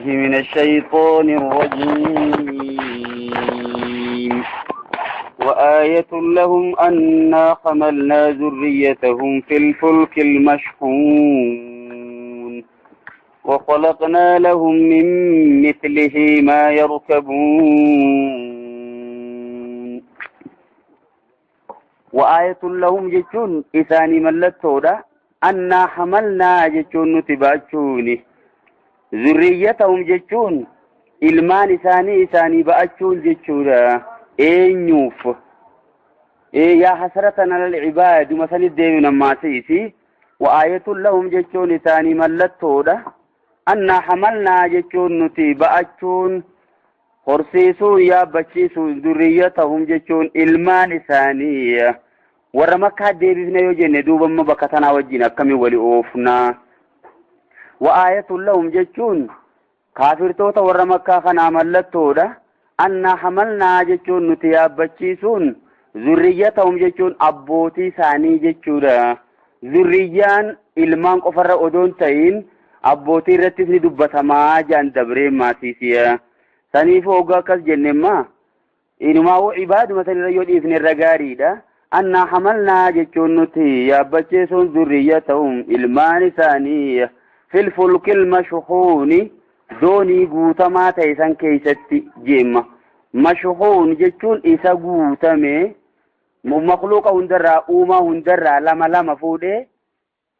من الشيطان الرجيم. وآية لهم أنا حملنا ذريتهم في الفلك المشحون وخلقنا لهم من مثله ما يركبون. وآية لهم جتون إثاني ملتودا أنا حملنا جتون نتباتشوني ذريتهم جتون إلمان إثاني إثاني بأتشون جتشودا eenyuuf yaa hasratan alal ibaad masalit deemina ammaasiisi. Wa'aayatun lahum jechuun isaanii mallattoodha. Annaa hamalnaa jechuun nuti ba'achuun horsiisuun yaabbachiisuun zurriyyatahum jechuun ilmaan isaanii warra Makkaa deebifne yoo jenne duuba amma bakka tanaa wajjin akkamiin wali oofnaa. Wa'aayatun lahum jechuun kaafirtoota warra Makkaa kanaa mallattoodha. Annaa hamalnaa jechuun nuti yaabbachiisuun zurriyyatahum jechuun abbootii isaanii jechuudha. Zurriyyaan ilmaan qofarra odoon ta'in abbootii irrattis ni dubbatamaa jaan dabree maasiisiya. Saniif hoggaa akkas jennemma inumaa ibaaduma sanirra yoo dhiifne irra gaariidha. Annaa hamalnaa jechuun nuti yaabbachiisuun zurriyyatahum ilmaan isaanii fil fulkil mashhuuni doonii guutamaa ta'e san keessatti jeemma. Mashhuun jechuun isa guutame makhluuqa hundarraa uumaa hundarraa lama lama fuudhee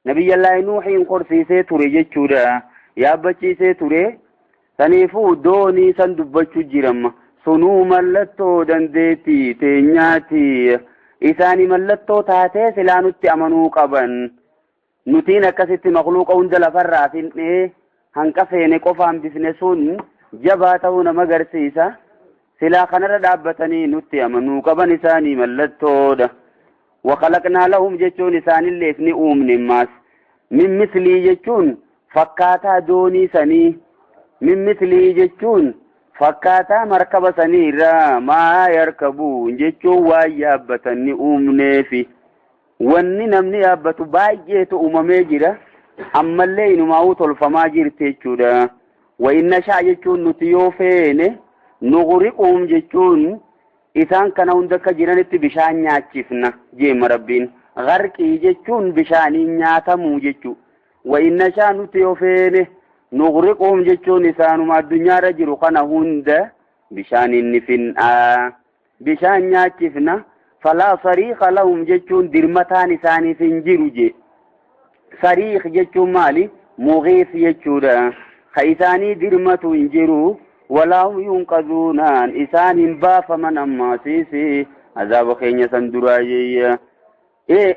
Nabiyyallaahi Nuuhiin qorsiisee ture jechuudha. Yaabbachiisee ture. Saniifuu doonii san dubbachuu jiramma. Sunuu mallattoo dandeettii teenyaati. Isaanii mallattoo taatee silaa nutti amanuu qaban. Nutiin akkasitti makhluuqa hunda lafarraa finnee hanqa feene qofaan bifne sun jabaa ta'uu nama agarsiisa. Silaa kanarra dhaabbatanii nutti amanuu qaban isaanii mallattoodha. Wakhalaqnaa lahum jechuun isaanilleef ni uumne ammaas. Min mislii jechuun fakkaataa doonii sanii. Min mislii jechuun fakkaataa markaba sanii irraa maa yarkabuun jechuun waan yaabbatan ni uumneefi. Wanni namni yaabbatu baay'eetu uumamee jira. Ammallee inumaa'uu tolfamaa jirti jechuudha. Wa inna shaa jechuun nuti yoo feene nughriquhum jechuun isaan kana hunda akka jiranitti bishaan nyaachifna jeema Rabbiin. Gharqii jechuun bishaaniin nyaatamuu jechuu. Wa inna shaa nuti yoo feene nughriquhum jechuun isaanuma addunyaarra jiru kana hunda bishaaniin ni finnaa. Bishaan nyaachifna. Falaa sariiqa lahum jechuun dirmataan isaaniif hin jiru jee. Sariiq jechuun maali? Mughiif jechuudha. Ka isaanii dirmatu hin jiru. Walaa hum yunqazuunaan isaan hin baafaman ammaasiisi azaaba keenya san duraa jeeyya.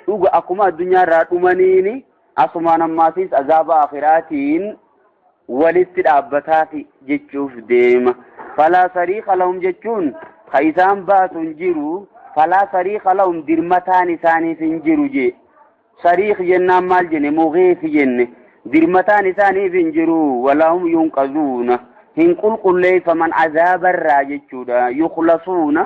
Dhuga akkuma addunyaarraa dhumaniini asumaan ammaasiis azaaba akhiraatiin walitti dhaabbataafi jechuuf deema. Falaa sariiqa lahum jechuun ka isaan baasu hin jiru. Falaa sariiqa lahum dirmataan isaaniif hin jiru jee. Sariiq jennaan maal jenne? Mughiif jenne. Dirmataan isaaniif hin jiru. Walaa hum yunqazuuna hin qulqulleeffaman azaabarraa jechuudha. Yukhlasuuna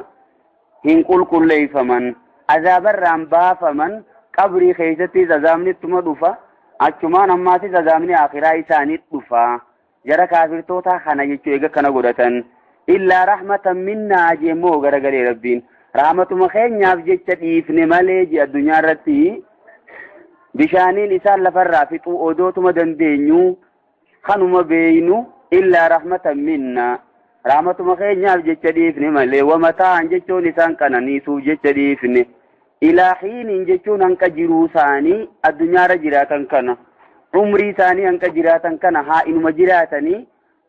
hin qulqulleeffaman azaabarraan baafaman. Qabrii keessattis azaabni ittuma dhufa. Achumaan ammaatis azaabni akhiraa isaanii dhufa. Jara kaafirtoota kana jechuu eega kana godhatan. Illaa rahmatan minnaa jeemmoo garagalee Rabbiin rahmatuma keenyaaf jecha dhiifne malee je addunyaa irratti bishaaniin isaan lafarraa fixuu odootuma dandeenyu kanuma beeynu. Illaa rahmatan minna rahmatuma keenyaaf jecha dhiifne malee. Wamataan jechuun isaan qananiisuuf jecha dhiifne. Ilaa hiiniin jechuun hanqa jiruu isaanii addunyaarra jiraatan kana umrii isaanii hanqa jiraatan kana haa inuma jiraatanii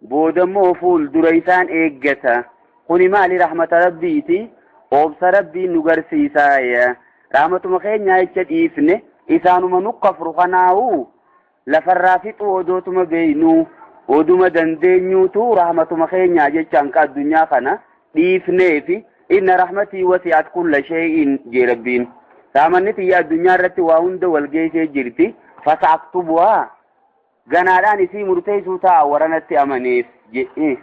boodammoo fuuldura isaan eeggata. Kuni maali? Rahmata Rabbiiti. Obsa Rabbiin nu garsiisaaya. Rahmatuma keenyaa jecha dhiifne isaanuma nu kafru kanaa'u lafarraa fixuu odootuma beeynu oduma dandeenyuutu rahmatuma keenyaa jecha hanqa addunyaa kana dhiifneefi. Inna rahmatii wasi'at kulla shay'in jee Rabbiin. Rahmanni tiyya addunyaa irratti waa hunda wal geessee jirti. Fasa'aktubuhaa ganaadhaan isii murteessuu ta'a waranatti amaneef jedhe.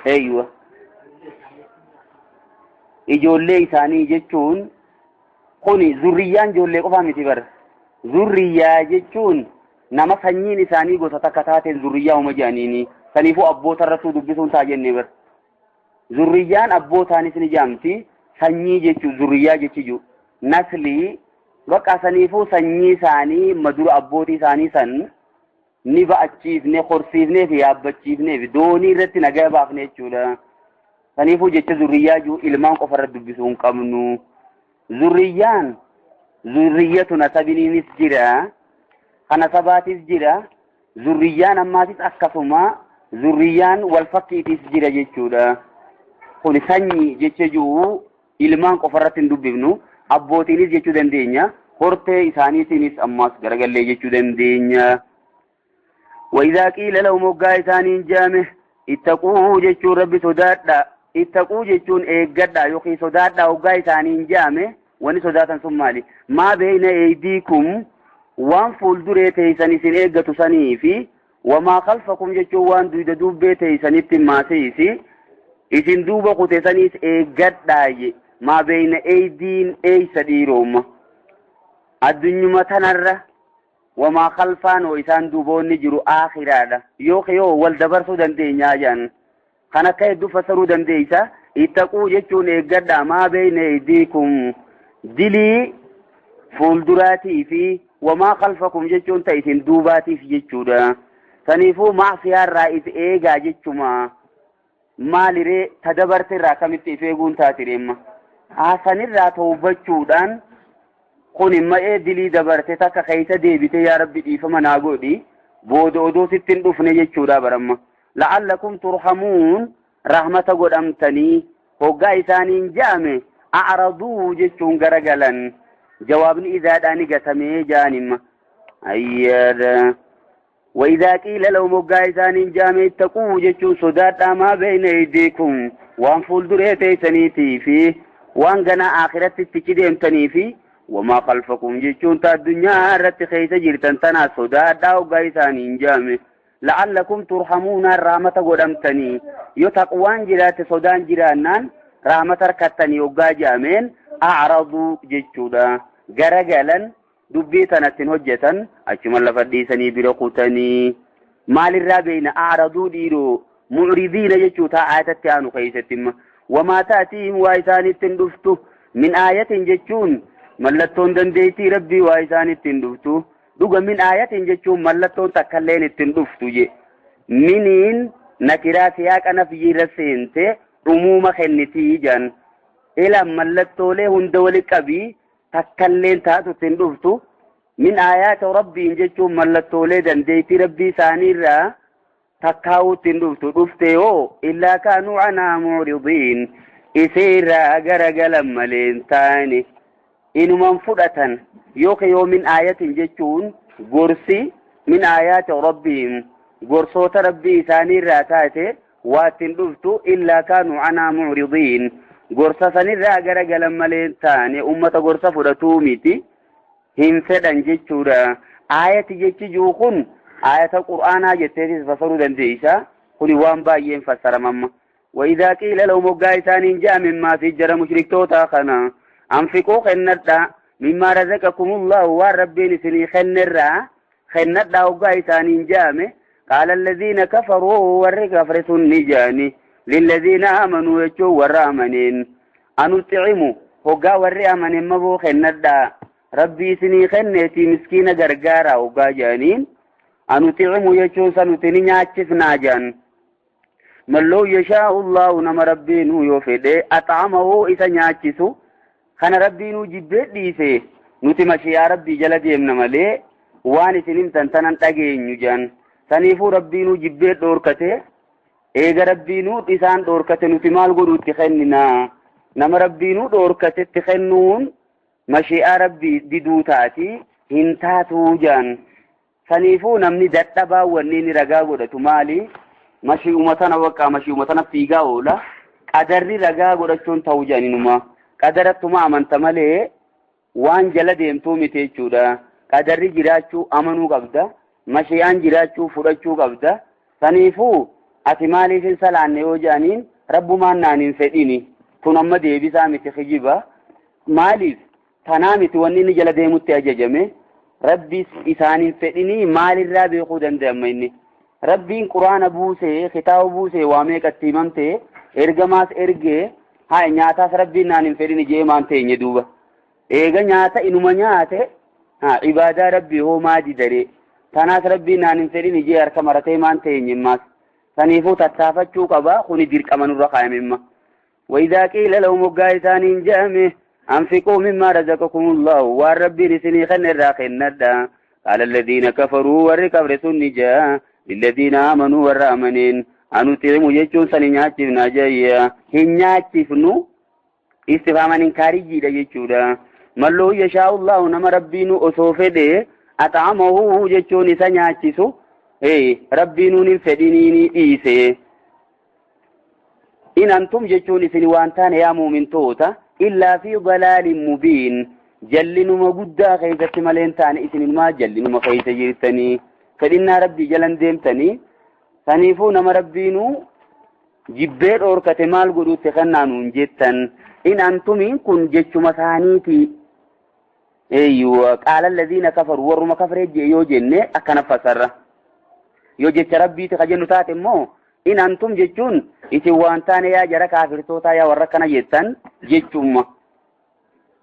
Eeywa. Ijoollee isaanii jechuun kuni zurriyyaan ijoollee qofaa miti bara. Zurriyyaa jechuun Nama sanyiin isaanii gosa takka taateen zurriyyaa uma jedhaniini. Saniifuu abboota irrattuu dubbisuun taa jennee bar. Zurriyyaan abbootaanis ni jaamti. Sanyii jechuun zurriyyaa jechi naslii bakka saniifuu sanyii isaanii madura abbootii isaanii san ni ba'achiifne, horsiifnee fi yaabbachiifnee fi doonii irratti nagaa baafne jechuudha. Saniifuu jecha zurriyyaa jiru ilmaan qofa irratti dubbisuu hin qabnu. Zurriyyaan zurriyyatu nasabiniinis jira. Kana sabaatis jira. Zurriyyaan ammaatis akkasuma zurriyyaan wal fakkiitis jira jechuudha. Kun sanyii jecha jiru ilmaan qofa irratti hin dubbifnu. Abbootiinis jechuu dandeenya. Hortee isaaniitiinis ammaas garagallee jechuu dandeenya. وإذا قيل لهم وقا إسانين جامه اتقوه جتشون ربي صدادا اتقوه جتشون إيقادا يوخي صدادا وقا إسانين جامه وني صداتا سمالي ما بين أيديكم وان فولدري تيساني سن إيقاتو سنيفي وما خلفكم جتشون وان دويد دوبي تيساني تماسيسي إسن دوبا قتيسانيس إيقادا ما بين أيدين أي سديروم الدنيا متنره وما خلفان وإسان دوبون نجرو آخرادا يوخيو والدبرسو دندين ياجان خانا كيدو فسرو دنديسا اتقو جتشون إيقادا ما بين أيديكم دلي فولدراتي في وما خلفكم جتشون تايسين دوباتي في جتشودا سنيفو معصية الرئيس إيقا جتشوما مالي ري تدبرت الراكمت إفيقون تاتريم آسان الراتو بچودان kun imma ee dilii dabarte takka keessa deebite yaa rabbi dhiifama naa godhi booda odoo sitti hin dhufne jechuudha baramma. La'allakum turhamuun rahmata godhamtanii hoggaa isaaniin je'ame a'raduu jechuun garagalan jawaabni idaadhaan gatamee jaanimma. Ayyaada. وإذا قيل لهم hoggaa isaaniin je'ame ittaquu jechuun sodaadhaa maa bayna aydiikum waan fuulduree teessaniitii fi waan ganaa aakiratti itti deemtanii fi وما خلفكم جيتون تا الدنيا رت خيس جرتن تنا صدا وغايسانين جامع لعلكم ترحمون الرحمة قدمتني يتقوان جرات صدان جرانان رحمة ركتني وغا جامين أعرضوا جيتودا غرغلا دبيتنا هجة أجمل لفديسني برقوتني مال الرابين أعرضوا ديرو معرضين جيتوتا آيات تانو خيستم وما تأتيهم وايسان التندفتو من آية جيتون mallattoon dandeettii rabbii waa isaan ittiin dhuftu dhuga min aayatin jechuun mallattoon takkalleen ittiin dhuftu je miniin nakiraa siyaaqa nafyiirra seente umuuma kennitii jan ila mallattoolee hunda wali qabii takkalleen taatu ittiin dhuftu min aayaata rabbiin jechuun mallattoolee dandeettii rabbii isaaniirraa takkaa'uu ittiin dhuftu dhufte yoo illaa kaanuu anaa mucridiin iseerraa garagalan malee hin taane inuman fudhatan yookiin yoo min aayatin jechuun gorsi min aayaati rabbiin gorsoota rabbii isaaniirraa taate waa ittiin dhuftu illaa kaanuu anaa mucridiin gorsa sanirraa garagalan malee taane ummata gorsa fudhatuu miti hin fedhan jechuudha. Aayati jechi jiru kun aayata qur'aanaa jetteetis fassaruu dandeessa. Kuni waan baay'een fassaramamma. وإذا قيل لهم hoggaa isaaniin je'ame maa fi jara mushriktoota kana أنفقوا خندا مما رزقكم الله والربين سني خنرا خندا وقايتانين جامع قال الذين كفروا والكفر النجاني للذين آمنوا يجوا والرامنين أنطعموا هقا والرامنين مبو خندا ربي سني خنتي مسكين غرغارا وقاجانين أنطعموا يجوا سنتني ناچفنا جان من لو يشاء الله نما ربي يوفده أطعمه إذا ناچسو kana rabbiinuu jibbee dhiise nuti mashiyaa rabbii jala deemna malee waan isin himtan tanan dhageenyu jedhan saniifuu rabbiinuu jibbee dhoorkate eega rabbiinuu isaan dhoorkate nuti maal godhuutti kenninaa nama rabbiinuu dhoorkatetti kennuun mashiyaa rabbii diduu taati hin taatuu jedhan saniifuu namni dadhabaa wanni inni ragaa godhatu maali mashi'uma tana waqqaa mashi'uma tana fiigaa oola qadarri ragaa godhachuun ta'uu jedhaninuma. Qadarattuma amanta malee waan jala deemtuu miti jechuudha. Qadarri jiraachuu amanuu qabda. Mashi'aan jiraachuu fudhachuu qabda. Saniifuu ati maaliif hin salaanne yoo jedhaniin rabbumaan naan hin fedhini. Kun amma deebisaa miti kijiba. Maaliif tanaa miti wanni inni jala deemutti ajajame. Rabbi isaanin fedhinii maalirraa beekuu danda'ama inni? Rabbiin quraana buusee, kitaaba buusee waa meeqatti himamte, ergamaas ergee, haa nyaataas rabbiin naan hin fedhini jee maan teenye duuba. Eega nyaata inuma nyaate, haa ibaadaa rabbii hoo maa didaree? Tanaas rabbiin naan hin fedhini jee harka maratee maan teenye maas. Saniifuu tattaafachuu qaba, kuni dirqama nurra kaayame imma. وإذا قيل لهم وقايتان جامه أنفقوا مما رزقكم الله والرب رسني خن الراخن ندى قال الذين كفروا والركبر سنجا للذين آمنوا والرامنين أنطعم جيشون سنياتفنا جايا هنياتفنو استفهاما إنكاري جيشودا من لو يشاء الله نما ربينو أسوفده أطعمه جيشون سنياتفو إيه ربينو نفدينيني إيسي إن أنتم جيشون سنوانتان يا مؤمن توتا إلا في ضلال مبين جلنما قدا خيزة ملين تاني إسن ما جلنما خيزة جرتني فإن ربي جلن ديمتني سنيفون ما ربينو جبير أوركة مال قدو تخنانون جتا إن أنتم إن كن جيش مسانيتي أيوة قال الذين كفروا ورما كفر يو جنة أكنا فسر يو جيش ربي تخجنو تاتمو إن أنتم جيشون إتي وانتان يا جرى كافر توتا يا وركنا جيتان جيشوما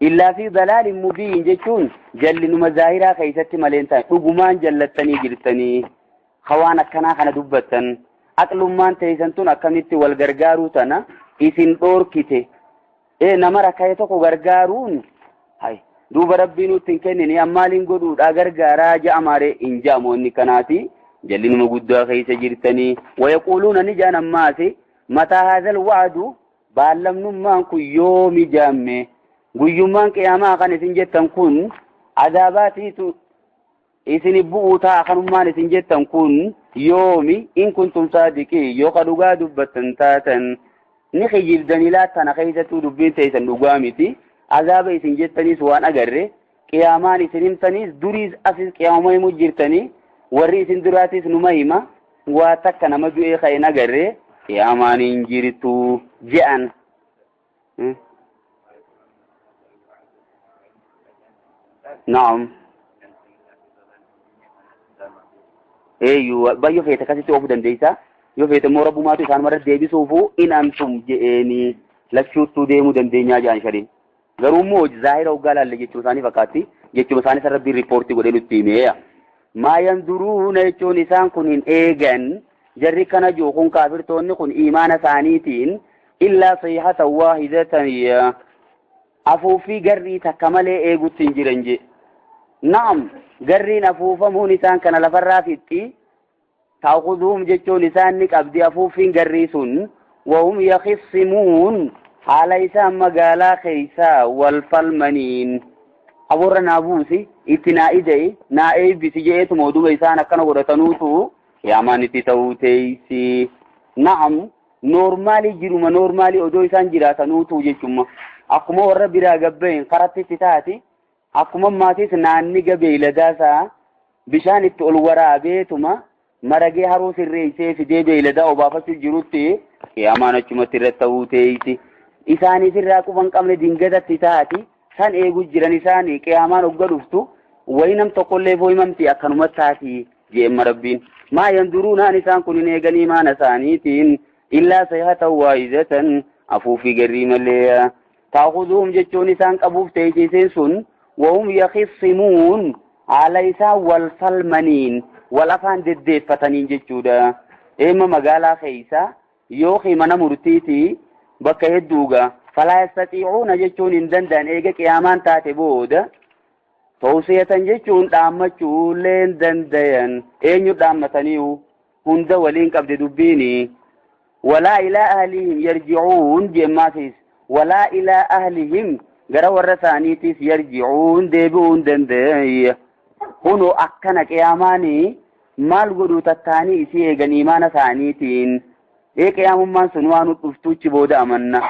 إلا في ضلال مبين جيشون جلن مزاهرا خيستي ملينتان أقمان جلتني جلتني خوانا كنا خنا دبتن أقلمان تيسنتون أكملت والغرغارو تنا إسن أوركتي إيه نمرا كايتوكو غرغارون هاي دوب ربينو تنكنني أمالين قدود أغرغارا جأماري إنجامو إني جلن مقدوا خيس جرتني ويقولون نجانا ماسي متى هذا الوعد بالم نمانك يوم جامي قيومان قياما خان سنجتن كن عذاباتي إسن بؤوتا خنمان سنجتن كن يومي إن كنتم صادقين يوقدوا دبتن تاتن نخي جلدني لا تنخيزة دبين تيسن دقامتي عذاب إسن سوان أقري قيامان إسن دريز أسس قياما مجرتني warri isin duraatis numa hima waa takka nama du'ee ka'e agarree qiyaamaan hin jirtu je'an. Naam. Eeyyuu baay'ee feete akkasitti oofuu dandeessa. Yoo feete immoo rabbumaatu isaan marra deebisuufu in antum je'eenii lachuuttuu deemuu dandeenyaa jedhan shariin. Garuu immoo zaahira hoggaa laalle jechuu isaanii fakkaatti jechuma isaanii san rabbiin riippoortii godhee nutti himeeya. ما ينظرون يجون إسان كن إيغان جري كان جوخون كافرتون كن إيمان ثانيتين إلا صيحة واحدة أفوفي جري تكمل إيغو تنجرنجي نعم جري نفوفمون إسان كان لفرافتي تأخذهم جتون إسان نك أبدي أفوفين جريسون وهم يخصمون على إسان مقالا خيسا والفلمنين aborra naa buusi itti naa ida'e naa eebbisi je'eetuma oduba isaan akkana godhatanuutu qiyaamaan itti ta'uu teeysi. Na'am noormaalii jiruma noormaalii odoo isaan jiraatanuutu jechuma akkuma warra biraa gabba'een karatti itti taati akkuma maatis naanni beeyladaasaa bishaan itti ol waraabeetuma maragee haroo sirreessee fidee beeyladaa obaafachuu jirutti qiyaamaan achumatti irratti ta'uu teeysi. Isaanis irraa quban qabne dingatatti taati. San eegu jiran isaanii qiyaamaan hogga dhuftu wayi nam tokkollee fooyimamti akkanuma taati jeemma rabbiin. Maa yanduruunaan isaan kun hin eeganii maana isaaniitiin illaa sayhatan waahidatan afuufii garrii malee. Taakuzuhum jechuun isaan qabuuf teessiseen sun wahum yakhisimuun haala isaan wal falmaniin wal afaan deddeeffataniin jechuudha. Eema magaalaa keessa yookiin mana murtiitii bakka hedduuga. فلا يستطيعون جتون إن دندن إيجا قيامان تاتي بود توصية جتون دامتشو لين دندن إين يدامتنيو هند ولين قبض دبيني ولا إلى أهلهم يرجعون جماسيس ولا إلى أهلهم غرو الرسانيتيس يرجعون ديبون دندن هنو أكنا قياماني مال قدو تتاني إسي إيجا نيمان ثانيتين إيه قيام من سنوانو تفتوش بود أمنا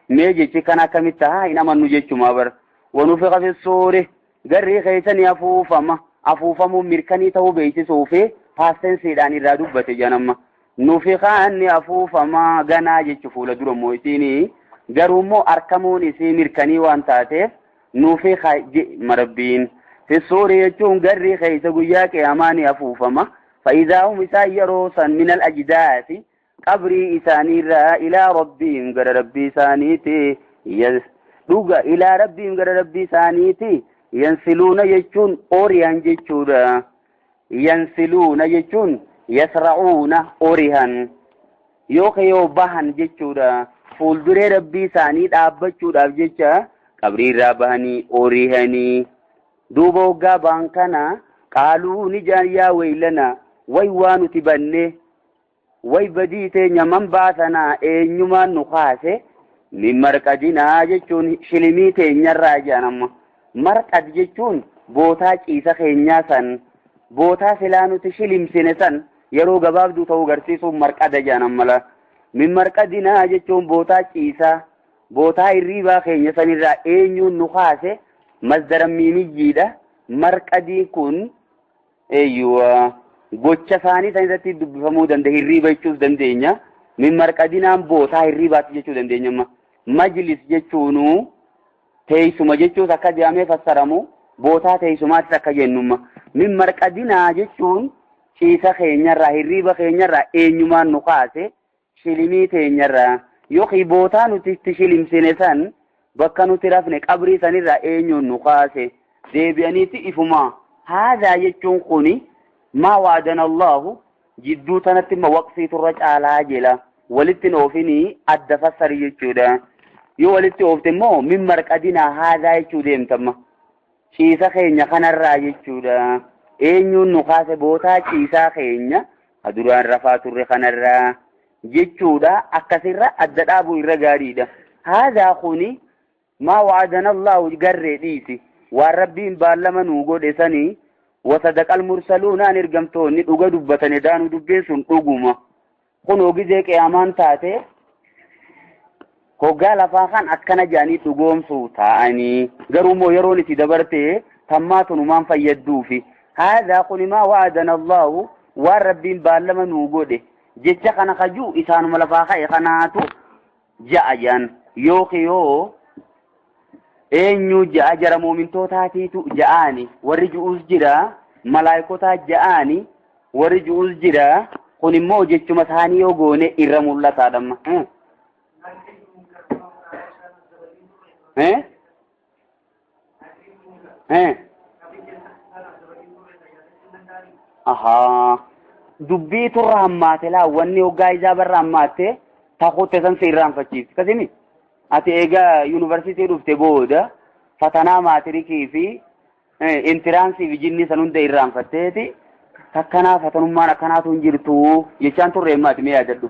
mee jechi kan akkamitti haa hin amannu jechuma bar wanufiqa fi suuri garrii keessanii afuufama afuufamuun mirkanii ta'uu beeksisuufi paastensiidhaan irraa dubbate jedhanamma nufiqaan ni afuufama ganaa jechu fuula dura immoo isiin garuu immoo arkamuun isii mirkanii waan taateef nufiqa jedhama rabbiin Fi suuri jechuun garri keessa guyyaa qiyaamaa ni afuufama. Fa'idaa hum isaan yeroo san min al-ajdaasi qabrii isaaniirraa ilaa rabbiin gara rabbii isaaniiti dhuga ilaa rabbiin gara rabbii isaaniiti yansiluuna jechuun orihan jechuudha. Yansiluuna jechuun yasra'uuna orihan yookaan yoo bahan jechuudha. Fuulduree rabbii isaanii dhaabbachuudhaaf jecha qabrii irraa bahanii orihanii duuba hoggaa bahan kana qaaluu ni jaan yaa weeylana way waa nuti banne way badii teenya man baasanaa eenyumaan nu kaase min marqadinaa jechuun shilimii teenyarraa jedhan amma. Marqad jechuun bootaa ciisa keenyaa san bootaa silaa nuti shilimsine san yeroo gabaabduu ta'uu agarsiisuun marqada jedhan amma. Min marqadinaa jechuun bootaa ciisaa bootaa hirriibaa keenya sanirraa eenyuun nu kaase masdara miimiyyiidha. Marqadiin kun eeyyuwa gocha isaanii san irratti dubbifamuu danda'a hirriiba jechuus dandeenya. Min marqadinaan bootaa hirriibaatti jechuu dandeenya amma. Majlis jechuunuu teessuma jechuus akka jedhamee fassaramu bootaa teessumaattis akka jennumma. Min marqadinaa jechuun ciisa keenyarraa hirriiba keenyarraa eenyumaan nu kaase shilimii teenyarraa yookiin bootaa nuti itti shilimsine san bakka nuti rafne qabrii sanirraa eenyuun nu kaase deebi'aniiti ifumaa. Haadhaa jechuun kuni maa waadana Allahu jidduu tanatti imma waqfiitu irra caalaa jela walitti oofinii adda fassari jechuudha. Yoo walitti oofte immoo min marqadinaa haadhaa jechuu deemtamma. Ciisa keenya kanarraa jechuudha. Eenyuun nu kaase bootaa ciisaa keenya duraan rafaa turre kanarraa jechuudha. Akkasirra adda dhaabuu irra gaariidha. Haadhaa kuni maa waadana Allahu garree dhiisi. Waan rabbiin baallama nuu godhe sanii wasadaqal mursaluunaan ergamtoonni dhuga dubbatane daanuu dubbiin sun dhuguma. Kun hogizee qiyaamaan taate hoggaa lafaa kan akkana jedhanii dhugoomsuu taa'anii garuu immoo yeroon itti dabarte tammaa tunumaan fayyadduufi. Haadhaa kuni maa waadana Allahu waan rabbiin baallama nuu godhe jecha kana kajuu isaanuma lafaa ka'e kanaatu ja'a jedhan yookiin yoo eenyu ja'a jara muumintootaatiitu ja'aani warri ju'uus jira malaayikotaa ja'aani warri ju'uus jira kun immoo jechuma isaanii yoo goone irra mul'ataadha. Ahaa dubbii turra hammaate laa wanni hoggaa ijaa barra hammaatte takutte san si irraanfachiifti kasimi. Ati egaa yuunivarsiitii dhufte booda fatanaa maatirikii fi intiraansii fi jinni san hunda irraanfatteeti takkanaa fatanummaan akkanaatu hin jirtu jechaan turre himmaati mee yaadadhu.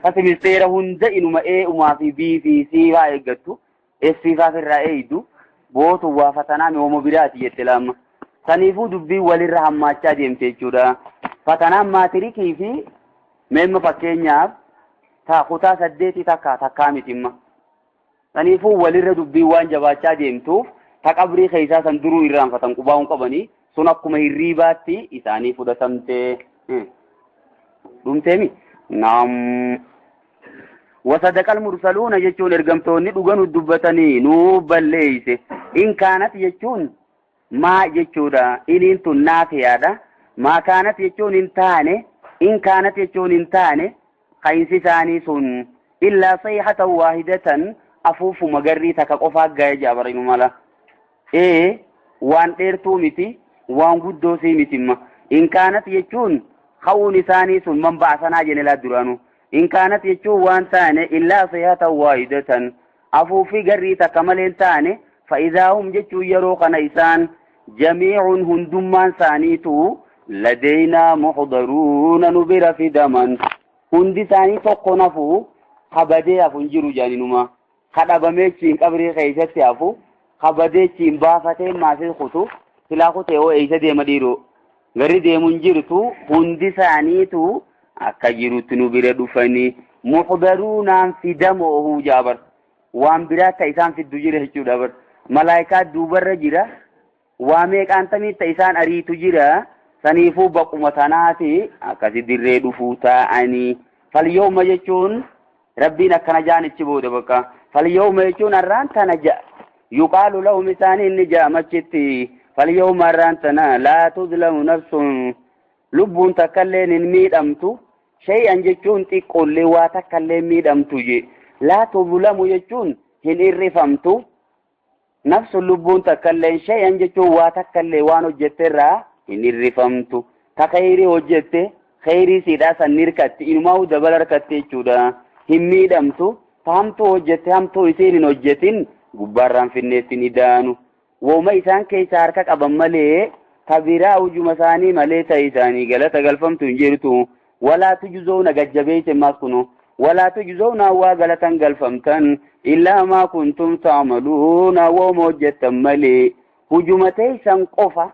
Kasi ministeera hunda inuma E umaa fi B fi C faa eeggattu S faa irraa eeydu bootu waa fatanaa mi'ooma biraati jette laamma. Saniifuu dubbiin walirra hammaachaa deemte jechuudha. Fatanaan maatirikii fi meemma fakkeenyaaf kutaa 8 takka takkaa miti imma. Saniifuu walirra dubbiin waan jabaachaa deemtuuf ta qabrii keessaa san duruu irraanfatan qubaa hin qabanii sun akkuma hirriibaatti isaanii fudhatamte. Dhumteemi? Naam. Wasadaqal mursaluuna jechuun ergamtoonni dhuga nu dubbatanii nuu balleeyse. In kaanat jechuun maa jechuudha. Iniin tun naafiyaadha. Maa kaanat jechuun hin taane in kaanat jechuun hin taane kainsi isaanii sun illaa sayhatan waahidatan afuufuma garrii takka qofaa ga'e jaabarinu mala. Waan dheertuu miti waan guddoo sii miti imma. In kaanat jechuun ka'uun isaanii sun man ba'asanaa jenne laa duraanu. In kaanat jechuun waan taane illaa sayhatan waahidatan afuufi garrii takka malee hin taane fa'idaa hum jechuun yeroo kana isaan jamiicun hundummaan isaaniitu ladeynaa muxdaruuna nu bira fidaman. Hundi isaanii tokko nafu kabadee hafu hin jiru jaaninuma. Kadhabamee chiin qabrii keessatti hafu kabadee chiin baafatee maasii kutu silaa kutee hoo eessa deema dhiiroo. Garri deemu hin jirtu hundi isaaniitu akka jirutti nu bira dhufanii muxdaruunaan fidamoo jaabar. Waan biraa ta isaan fiddu jira jechuudha bar. Malaayikaa duubarra jira. Waa meeqaantamii ta isaan ariitu jira. Saniifuu baquma tanaati akkasi dirree dhufuu taa'anii. Falyooma jechuun rabbiin akkana jaanichi booda bakka. Falyooma jechuun har'aan tana ja'a. Yuqaalu lahum isaanii inni jaamachitti falyawma arraan tana laa tuzlamu nafsun lubbuun takkalleen hin miidhamtu shay'an jechuun xiqqoollee waa takkallee miidhamtu je. Laa tuzlamu jechuun hin irrifamtu nafsun lubbuun takkalleen shay'an jechuun waa takkallee waan hojjetterraa hin irrifamtu. Ta khayrii hojjette khayrii siidhaa san hirkatti inumaa dabala harkatti jechuudha. Hin miidhamtu. Ta hamtuu hojjette hamtuu isiin hin hojjetin gubbaarraan finneetti ni daanu. Wooma isaan keessa harka qaban malee ta biraa hujuma isaanii malee ta isaanii galata galfamtu hin jirtu. Walaa tujzoona gajjabeeyse maas kunu walaa tujzoona waa galatan galfamtan illaa maa kuntum ta'maluuna wooma hojjettan malee hujuma teeysan qofa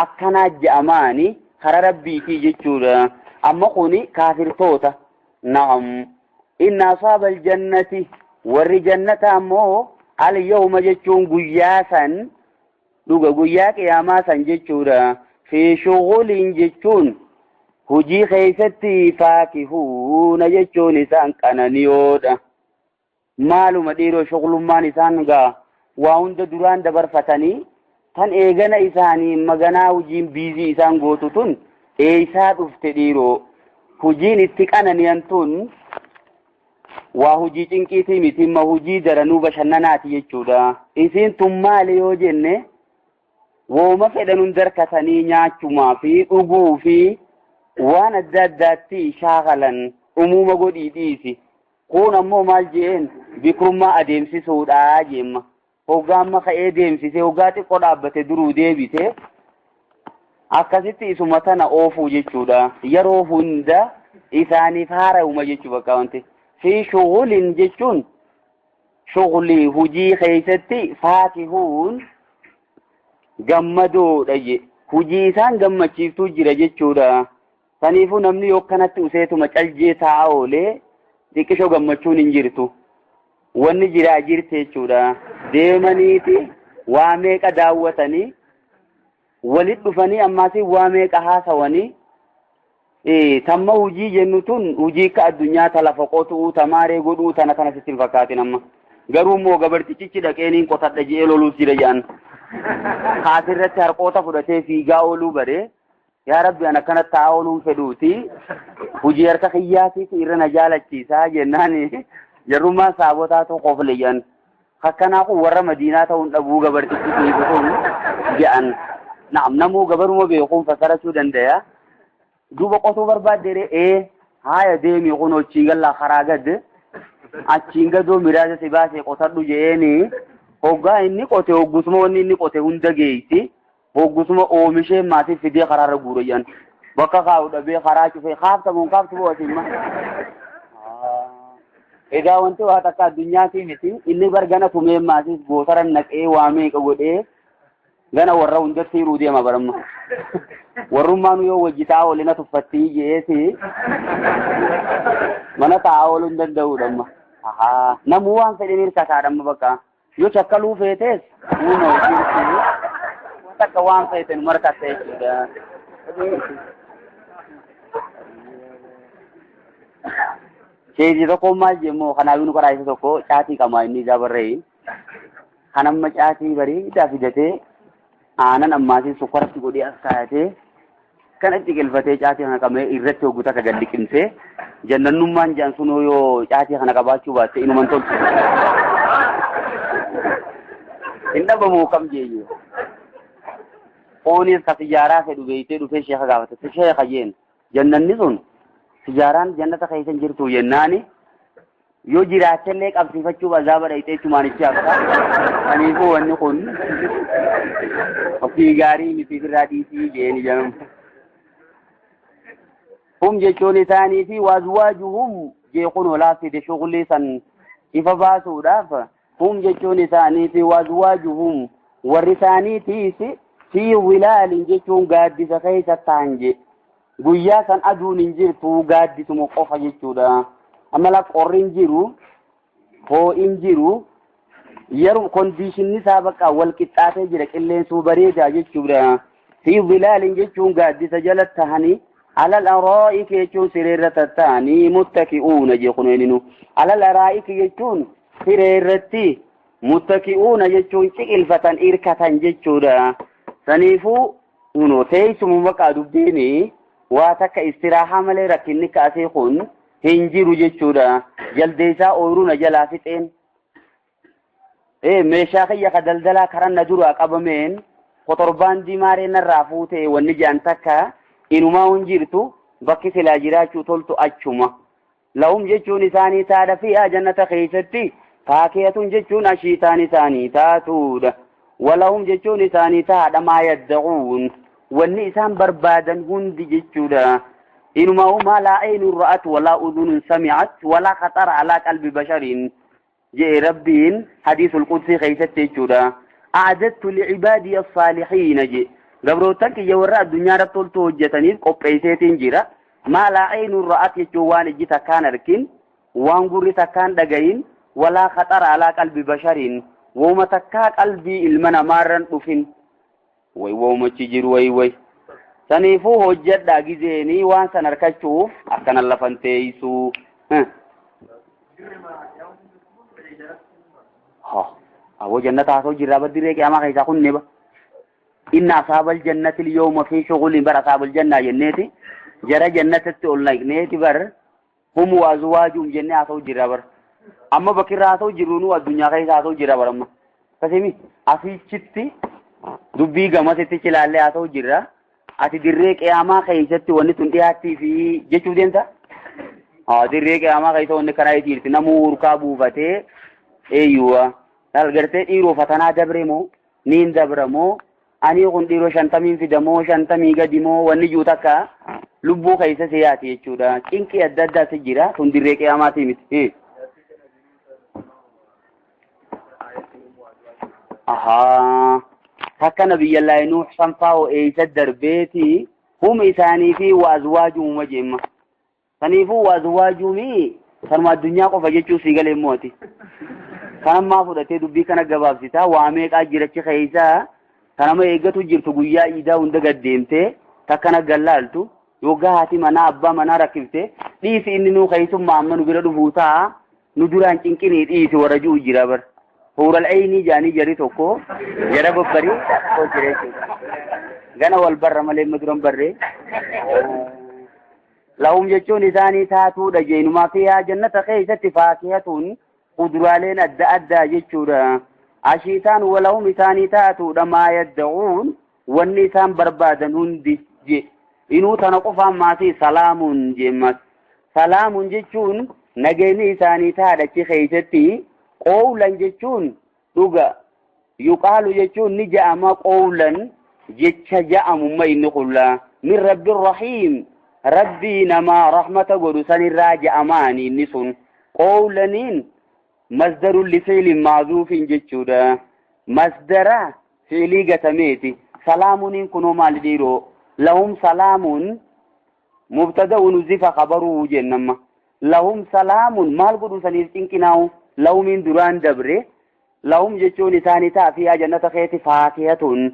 akkanaa je'amaani kara rabbiitii jechuudha. Amma kuni kaafirtoota. Na'am. Inna asaaba aljannati warri jannata ammoo al-yawma jechuun guyyaa san dhuga guyyaa qiyaamaa san jechuudha. Fi shughulin jechuun hujii keessatti faakihuuna jechuun isaan qananiyoodha. Maaluma dhiiroo shughulummaan isaan gaa waa hunda duraan dabarfatanii tan eegana isaanii maganaa hujiin biizii isaan gootu tun eeysaa dhufte dhiiroo hujiin itti qananiyan tun waa hujii cinqiitii miti ma hujii daranuu bashannanaati jechuudha. Isiin tun maali yoo jenne wooma fedhanun darkatanii nyaachumaa fi dhuguu fi waan adda addaatti shaakalan umuuma godhii dhiisi. Kun ammoo maal jeen bikrummaa adeemsisuudha jeemma. Hoggaa amma ka'ee deemsisee hoggaa xiqqoo dhaabbate duruu deebite akkasitti isuma tana oofuu jechuudha. Yeroo hunda isaaniif haara'uma jechuu bakka wanti. Fi shughulin jechuun shughulii hujii keessatti faakihuun gammadoodha je. Hujii isaan gammachiiftuu jira jechuudha. Saniifuu namni yoo kanatti useetuma caljee taa'aa oolee xiqqishoo gammachuun hin jirtu. Wanni jiraa jirti jechuudha. Deemaniiti waa meeqa daawwatanii walit dhufanii ammaasii waa meeqa haasawanii tamma hujii jennu tun hujii akka addunyaa ta lafa qotuu tamaaree godhuu tana tana sitti hin fakkaatin amma. Garuu immoo gabartichichi dhaqeeniin qotadha je'ee loluus jira jedhan. Kaasirratti harqoota fudhatee fiigaa ooluu baree yaa rabbi an akkana taa'aa ooluun fedhuuti hujii harka kiyyaatiitu irra na jaalachiisaa jennaan jarrummaan saabotaatu qofle jedhan. Akkanaa kun warra Madiinaa ta'uun dhabuu gabartichi fiigu kun jedhan. Naam namuu gabaruma beekuun fassarachuu danda'a. Duuba qotuu barbaadde ee haaya deemi kun achiin gallaa karaa gad achiin gadoo miraasa si baasee qotadhu je'eeni hoggaa inni qote hoggusuma wanni inni qote hunda geessi hoggusuma oomishee maatii fidee karaarra guure jedhan. Bakka kaa'u dhabee karaa cufee kaaftamuun kaaftu bo'atimma. Egaa wanti waa takka addunyaatii miti inni bar gana tumee maatiif gootaran naqee waa meeqa godhee gana warra hundatti hiruu deema baramma. Warrummaan yoo wajji taa'aa oole na tuffattii je'eeti mana taa'aa ooluu hin danda'uudha amma. Namuu waan fedhin hirkataadha amma bakka. Yoo chakkaluu feetes uuma hojii hirkuu takka waan feeten markatta jechuudha. Sheejii tokko maal jemmoo kanaaf nu karaa isa tokko caatii qamaa inni isaa barreeyi. Kan amma caatii bareedaa fidatee aanan ammaasiin sukkaratti godhee as kaayatee kanatti galfatee caatii kana qabee irratti hoggu takka gad liqimsee jannannummaan jedhan sun yoo caatii kana qabaachuu baatte inuman tolchu. Hin dhabamu kam jeeyyu. Kunis ka sijaaraa fedhu beeytee dhufee sheeka gaafate. Sheeka jeen jannanni sun sijaaraan jannata keessa hin jirtu jennaani yoo jiraachallee qabsiifachuuf azaaba dhayxee chumaan ichi hafta. Kaniifuu wanni kun ofii gaarii miti ofirraa dhiisii jeeni jedhamu. Hum jechuun isaanii fi waazwaajuhum jeequn olaa fide shughulii san ifa baasuudhaaf hum jechuun isaanii fi waazwaajuhum warri isaaniitiis fi wilaalin jechuun gaaddisa keessa ta'an je. Guyyaa san aduun hin jirtu gaaddisuma qofa jechuudha. Amma la qorri hin jiru, hoo'i hin jiru, yeroo kondiishinni isaa bakka wal qixxaatee jira qilleensuu bareedaa jechuudha. Fi wilaalin jechuun gaaddisa jala tahanii alal araa'iki jechuun sireerra tatta'anii muttaki'uuna jechuun eenyu. Alal araa'iki jechuun siree irratti Muttaki'uuna jechuun ciqilfatan irkatan jechuudha. Saniifuu unoo teessuma maqaa dubbiini waa takka istiraahaa malee rakkinni kaasee kun hin jiru jechuudha. Jaldeessaa ooyiruu na jalaa fixeen. Meeshaa kiyya ka daldalaa karan na duraa qabameen kotorbaandii maaree narraa fuutee wanni jaan takka inumaa hin jirtu bakki silaa jiraachuu toltu achuma. Lahum jechuun isaanii taadha fiihaa jannata keessatti faakiyatun jechuun ashiitaan isaanii taatuudha. Walahum jechuun isaanii taadha maa yaddacuun wanni isaan barbaadan hundi jechuudha. Inumaa maa laa aynun ra'at walaa udhunun sami'at walaa khaxara alaa qalbi bashariin jee rabbiin hadiisul qudsii keessatti jechuudha. A'adattu licibaadiya as-saalihiina jee gabrootan kiyya warra addunyaa irratti toltu hojjetaniif qopheesseetiin jira. Maa laa aynun ra'at jechuun waan ijji takkaan arkin, waan gurri takkaan dhagayin, walaa khaxara alaa qalbi bashariin wooma takkaa qalbii ilma namaarran dhufin. Way woomachi jiru way way. Saniifuu hojjedhaa gizeenii waan san harkachuuf akkana lafan teessuu. Awwa jannata haasa'u jirraa baddirree qiyaamaa keessaa kun neba. Inna asaabal jannati yooma fi shughulin bar asaabal jannaa jenneeti jara jannatatti ol naqneeti bar hum wa azwaajuhum jennee haasa'u jirraa bar. Amma bakkirra haasa'u jirru nu addunyaa keessa haasa'u jirra bar amma. Akkasimi asichitti dubbii gamasitti cilaallee haasa'u jirra. Ati dirree qiyaamaa keessatti wanni tun dhiyaattii fi jechuu deemta? Dirree qiyaamaa keessa wanni karaa jirti namuu urkaa buufatee eeyyuwa. Laal gartee dhiiroo fatanaa dabre moo niin dabra moo ani kun dhiiroo 50 fida moo 50 gadi moo wanni jiru takka lubbuu keessa si yaati jechuudha. Cinqii adda addaatu jira tun dirree qiyaamaatii miti. Ahaa. Takka nabiyyallaahi Nuux sanfaa eessa darbeeti hum isaanii fi waazwaajuuma jemma. Saniifuu waazwaajuumi sanuma addunyaa qofa jechuu sii galee mooti. Kanammaa fudhatee dubbii kana gabaabsitaa waa meeqaa jirachi keessaa kanama eeggatu jirtu guyyaa iidaa hunda gad deemtee takkana gallaaltu yookaan haati manaa abbaa manaa rakkifte dhiisi inni nuu keessummaa amma nu bira dhufuu ta'a nu duraan cinqinii dhiisi warra ji'u jira bar. Huural aynii jaanii jari tokko jara babbarii tokko jira jechuudha. Gana wal barra malee amma duran barree. Lahum jechuun isaanii taatuudha jeenumaa fi yaa jannata keessatti faakiyatuun kuduraaleen adda addaa jechuudha. Ashiitaan walahum isaanii taatuudha maa yadda'uun wanni isaan barbaadan hundi je. Inuu tana qofaan maatii salaamuun jemmas. Salaamuun jechuun nageenyi isaanii taadhachi keessatti qowlan jechuun dhuga. Yuqaalu jechuun ni ja'ama qowlan jecha ja'amumma inni qullaa. Min rabbir rahiim rabbii namaa rahmata godhu sanirraa ja'amaani inni sun. Qowlaniin masdarun lifiilin maazuufin jechuudha. Masdara fiilii gatameeti. Salaamuniin kunoo maal dhiiroo? Lahum salaamun mubtada'un uzifa khabaruu jennamma. Lahum salaamun maal godhu saniif cinqinaa'u? Lahumiin duraan dabre. Lahum jechuun isaanii ta'a fiihaa jannata keeti faakiyatun.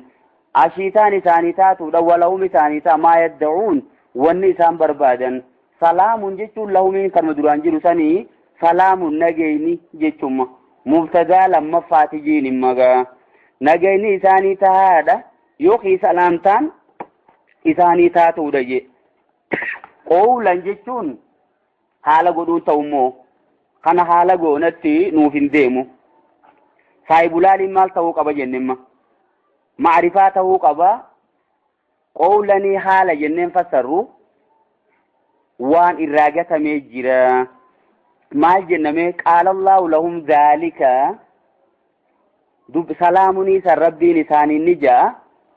Ashiitaan isaanii taatuudha. Walahum isaanii ta'a maa yadda'uun wanni isaan barbaadan. Salaamun jechuun lahumiin kanuma duraan jiru sanii salaamun nageenyi jechuuma. Mubtadaa lammaffaati jiin magaa. Nageenyi isaanii tahaadha. Yookiin salaamtaan isaanii taatuudha je. Qowlan jechuun haala godhuun ta'ummoo kana haala goonatti nuuf hin deemu. Saayibulaaliin maal ta'uu qaba jennemma? Maarifaa ta'uu qaba. Qowlanii haala jenneen fassarru waan irraa gatamee jira. Maal jenname? Qaala Allaahu lahum zaalika salaamunii san rabbiin isaanii ni ja'a.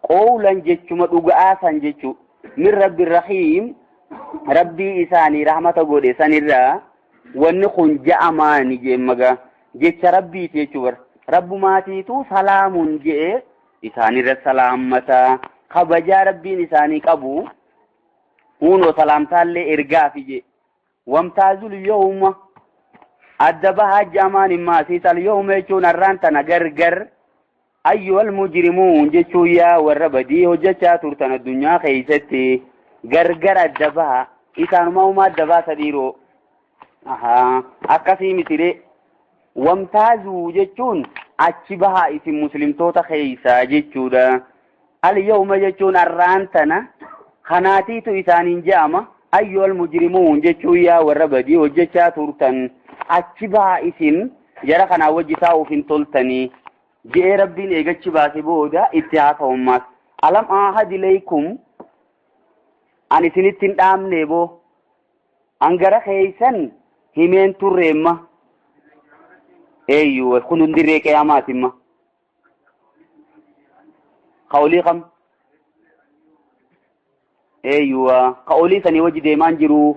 Qowlan jechuma dhuga'aa san jechu min rabbi rahiim rabbii isaanii rahmata godhe sanirraa wanni kun ja'amaani jeemmaga jecha rabbiiti jechuu bar. Rabbumaatiitu salaamun je'e isaanirra salaammata kabajaa rabbiin isaanii qabu hunoo salaamtaallee ergaafi je. Wamtaazul yawma adda bahaa ja'amaan himmaasiis al yawma jechuun har'aan tana gargar ayyuhal mujrimuun jechuun yaa warra badii hojjechaa turtan addunyaa keessatti gargar adda bahaa isaanuma uumaa adda baasa dhiiroo. Ahaa akkasii mitiree. Wamtaazuu jechuun Achi bahaa isin muslimtoota keeysaa jechuudha. Al-yawma jechuun arraan tana kanaatiitu isaaniin je'ama. Ayyuhal mujrimuun jechuun yaa warra badii hojjechaa turtan achi bahaa isin jara kanaa wajji taa'uuf hin toltanii je'ee Rabbiin eegachi baase booda itti haasa'ummaas. Alam ahad ilaykum an isinitti hin dhaamne boo an gara keeysan himeen turreemma. Eeyyuu kun hundirree qiyamaatimma. Ka olii kam? Eeyyuwa ka olii sanii wajji deemaan jiru.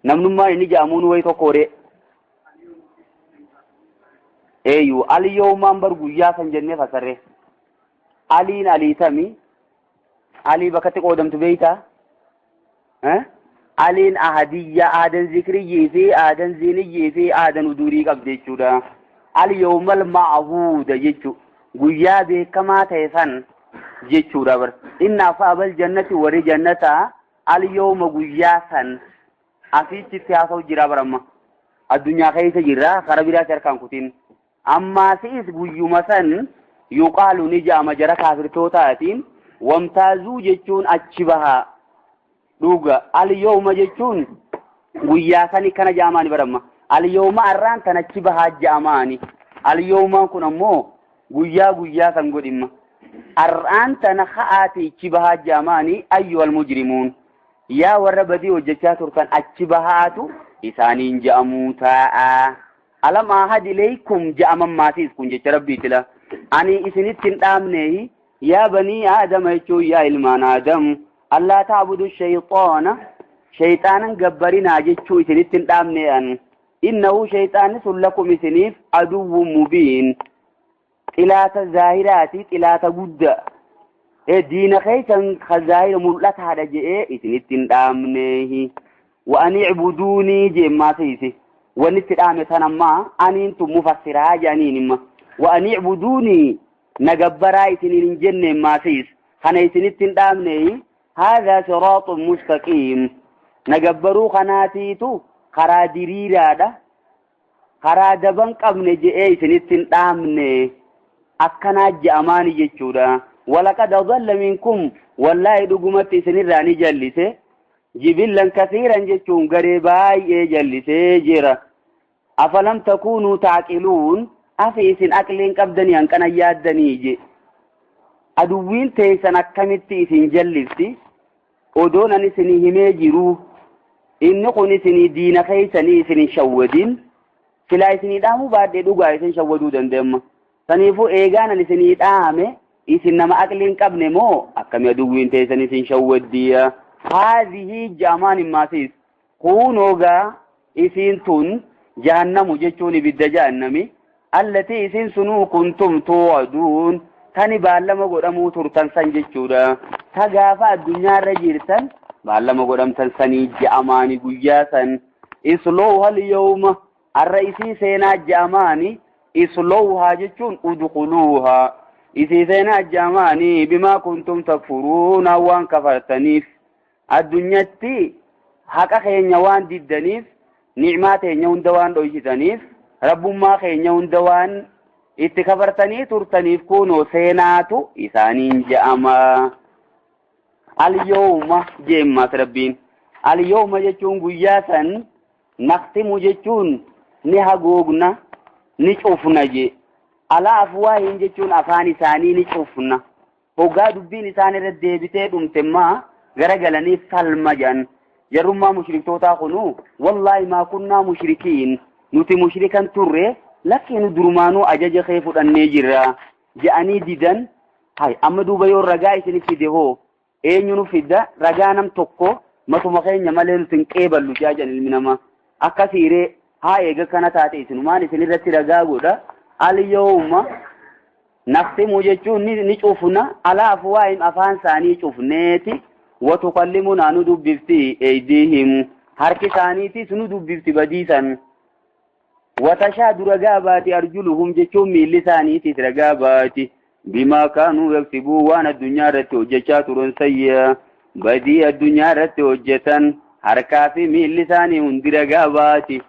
Namnummaan inni ja'amuun wayi tokkoore. Eeyyu al-yawmaan bar guyyaa san jennee fasarre. Aliin aliitami. Alii bakkatti qoodamtu beeytaa? Aliin ahadiyya aadan zikriyyii fi aadan ziiniyyii fi aadan uduurii qabdi jechuudha. Al-yawmal ma'ahuuda jechuu guyyaa beekamaa ta'e san jechuudha bar. Inna ashaabal jannati warri jannataa al-yawma guyyaa san asiitti haasa'u jira bar amma. Addunyaa keessa jirra karaa biraatti harkaan kutin. Ammaasiis guyyuma san yuqaalu ni ja'ama jara kaafirtootaatiin wamtaazuu jechuun achi bahaa. Dhuga al-yawma jechuun guyyaa sani kana ja'amaani baramma. Al-yawma arraan tan achi bahaa ja'amaani. Al-yawmaan kun ammoo guyyaa guyyaa san godhimma. Arraan tana ka'aati achi bahaa ja'amaani ayyuhal mujrimuun. Yaa warra badii hojjechaa turtan achi bahaatu isaaniin ja'amuu taa'a. Alam ahad ilaykum ja'aman maasiis kun jecha Rabbiitila. Ani isinitti hin dhaamneehi yaa banii aadama jechuun yaa ilmaan aadam. Allaa ta'budu shayxaana shayxaanan gabbarinaa jechuu isinitti hin dhaamne an. Innahu shayxaanni sun lakum isiniif aduwwun mubiin. Xilaata zaahiraati xilaata guddaa. Diina keessan ka zaahira mul'ataadha je'ee isinitti hin dhaamneehi. Wa ani icbuduunii jeemmaa seeyse. Wanni itti dhaame tan ammaa aniin tun mufassiraa jedhaniin imma. Wa ani icbuduunii na gabbaraa isiniin hin jenneen maasiis. Kana isinitti hin dhaamneehi. Haadhaa siraaxun mustaqiim. Na gabbaruu kanaatiitu karaa diriiraadha. Karaa daban qabne je'ee isinitti hin dhaamne. Akkanaa je'amaani jechuudha. Walaqad adalla minkum wallaahi dhugumatti isinirraa ni jallise. Jibillan kasiiran jechuun garee baay'ee jallisee jira. Afalam takuunuu taaqiluun afi isin aqliin qabdanii hanqana yaaddanii je. Aduwwiin teessan akkamitti isin jallifti? Odoon ani isinii himee jiru. Inni kun isinii diina keessanii isin hin shawwadin. Silaa isinii dhaamuu baadhee dhugaa isin shawwaduu danda'amma. Saniifuu eegaan ani isinii dhaame isin nama aqliin qabne moo akkami aduwwiin teessan isin shawwaddiya? Haadhihi ja'amaan himmaasiis. Kunoogaa isiin tun jahannamu jechuun ibidda jahannami. Allatii isin sunuu kuntum tuu'aduun tani baallama godhamuu turtan san jechuudha. Ta gaafa addunyaarra jirtan baallama godhamtan sanii ja'amaani guyyaa san. Islooha al-yawma arra isii seenaa ja'amaani islooha jechuun udkhuluuha. Isii seenaa ja'amaani bimaa kuntum takfuruuna waan kafartaniif. Addunyatti haqa keenya waan diddaniif, ni'maa teenya hunda waan dhoysitaniif, rabbummaa keenya hunda waan itti kafartanii turtaniif kunoo seenaatu isaaniin je'ama. Al-yawma jeemmaas Rabbiin. Al-yawma jechuun guyyaa san naqtimu jechuun ni hagoogna, ni cufna je. Alaa afwaahin jechuun afaan isaanii ni cufna. Hoggaa dubbiin isaan irra deebitee dhumtemmaa garagalanii falma jedhan. Jarrummaa mushriktootaa kunuu wallaahi maa kunnaa mushrikiin nuti mushrikan turre lakkii nu durumaanuu ajaja kee fudhannee jirra je'anii didan. Hay amma duuba yoo ragaa isin fide hoo eenyu nu fida ragaa nam tokko matuma keenya malee nuti hin qeeballu jaa jedhan ilmi namaa. Akkasiiree haa eega kana taate isinumaan isin irratti ragaa godha. Al-yawma naqtimu jechuun ni cufna alaa afwaahim afaan isaanii cufneeti. Watukallimunaa nu dubbifti eeydiihim harki isaaniitis nu dubbifti badiisan. Watashaadu ragaa baati arjuluhum jechuun miilli isaaniitis ragaa baati. Bimaa kaanuu yaksibuu waan addunyaa irratti hojjechaa turan sayya badii addunyaa irratti hojjetan harkaa fi miilli isaanii hundi ragaa baati.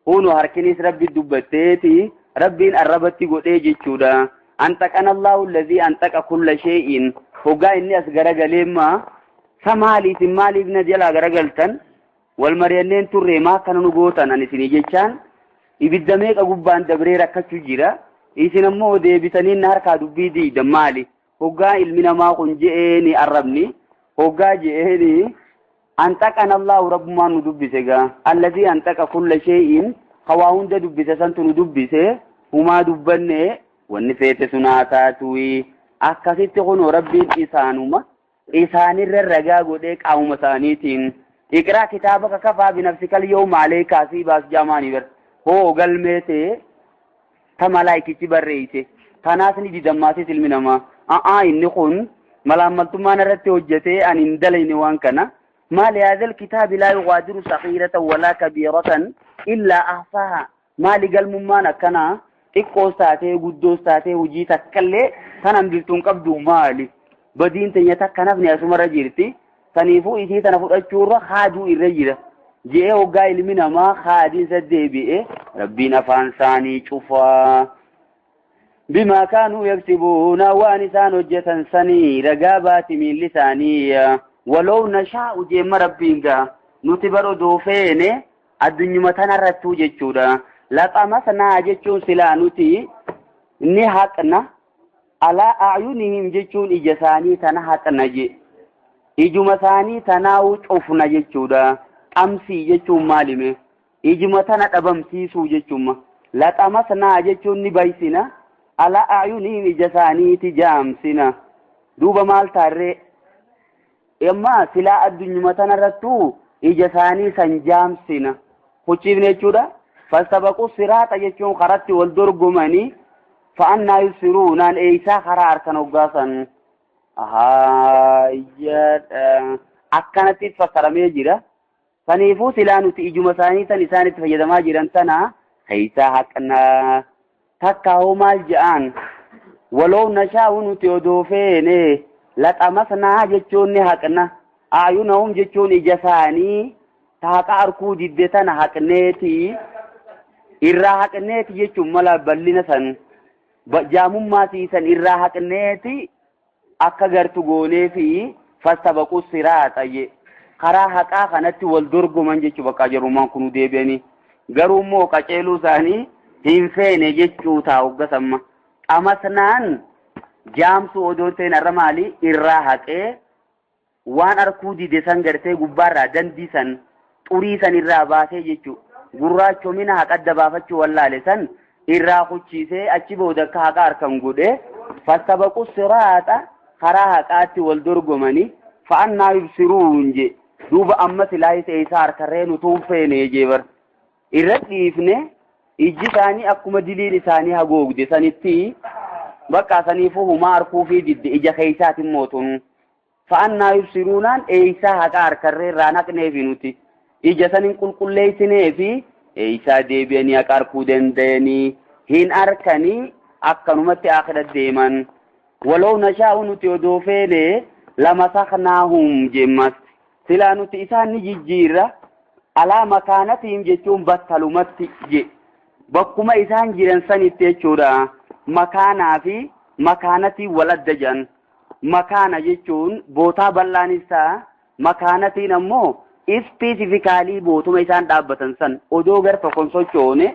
Kunu harkinis Rabbi dubbatteeti Rabbiin arrabatti godhee jechuudha. Anxaqana Allahu allazii anxaqa kulla shay'in. Hoggaa inni as garagaleemma sa maali isin maaliif na jalaa garagaltan? Wal mari'anneen turre maa akkana nu gootan ani isinii jechaan ibidda meeqa gubbaan dabree rakkachuu jira. Isin ammoo deebisanii na harkaa dubbii diidan maali? Hoggaa ilmi namaa kun je'eeni arrabni. Hoggaa je'eeni anxaqana Allahu rabbumaan nu dubbise gaa. Allazii anxaqa kulla shay'in hawaa hunda dubbise santu nu dubbise. Humaa dubbanne wanni feete sun haa taatuyi. Akkasitti kunoo rabbiin isaanuma isaanirra ragaa godhee qaamuma isaaniitiin iqraa kitaabaka kafaa binafsikal yawma alayka hasiibaas jaamaanii bar hoo galmee ta'e ta malaayikichi barreeyse tanaas ni didammaasis ilmi namaa a'aa inni kun malaammaltummaan irratti hojjetee ani hin dalayne waan kana maali haadhal kitaabi laa yugaadiru sagiiratan walaa kabiiratan illaa ahsaaha maali galmummaan akkanaa xiqqoos taatee guddoos taatee hojii takkallee tan hambiftuun qabdu maali badiin teenya takka nafni asumarra jirti saniifuu isii tana fudhachuurra haaduu irra jira je'ee hoggaa ilmi namaa haadiinsa deebi'e rabbiin afaan isaanii cufaa. Bimaa kaanuu yaksibuuna waan isaan hojjetan sanii ragaa baati miilli isaanii walow nashaa'u jeemma rabbiin gaa nuti bar odoo feene addunyuma tanarrattuu jechuudha. Laxamasnaa jechuun silaa nuti ni haqna alaa a'yunihim jechuun ija isaanii tana haqna je ijuma isaanii tanaa'uu cufna jechuudha. Xamsii jechuun maalime ijuma tana dhabamsiisuu jechuun laxamasnaa jechuun ni baysina alaa a'yunihim ija isaaniiti jaamsina duuba maal taarree amma silaa addunyuma tanarrattuu ija isaanii san jaamsina hucciifne jechuudha. Fastabaqu siraaxa jechuun karatti wal dorgomanii fa'annaa yubsiruunaan eeysaa karaa harkan hoggaasan akkanatti fassaramee jira. Saniifuu silaa nuti ijuma isaanii tan isaan itti fayyadamaa jiran tana keeysaa haqnaa takka hoo maal je'aan walow nashaa'u nuti odoo feene laxamasnaa jechuun ni haqna a'yunahum jechuun ija isaanii taaqa arkuu didde tana haqneeti irraa haqneeti jechuun mala bal'ina san jaamummaa siisan irraa haqneeti akka gartu goonee fi fastabaqu siraaxa je karaa haqaa kanatti wal dorgoman jechuu bakka jarummaan kunu deebi'anii garuu immoo qaceeluu isaanii hin feene jechuu taa hoggasamma qamasnaan jaamsuu odoo ta'in irra maali irraa haqee waan arkuu dide san gartee gubbaarraa dandii san xurii san irraa baasee jechuu gurraachomina haqa baafachuu wallaale san irraa kuchiisee achi booda akka haqa harkan godhe fastabaqu siraaxa karaa haqaatti wal dorgomanii fa'annaa yubsiruun je duuba amma silaa isa harkarree nutuu feene jee bar irra dhiifne ijji isaanii akkuma diliin isaanii hagoogde sanitti bakka saniifuu humaa arkuu fi didde ija keeysaatiin mootun fa'annaa yubsiruunaan eeysaa haqa harkarree irraa naqneefi nuti ija sanin qulqulleeysineefi eeysaa deebi'anii haqa arkuu danda'anii hin arkanii akkanumatti akhira deeman walow nashaa'u nuti odoo feene lamasaknaahum jemmas silaa nuti isaan ni jijjiirra alaa makaanatihim jechuun battalumatti je bakkuma isaan jiran sanitti jechuudha. Makaanaa fi makaanatii wal adda jedhan makaana jechuun bootaa bal'aanis ta'a makaanatiin ammoo ispeesifikaalii bootuma isaan dhaabbatan san odoo gar tokkon sochoone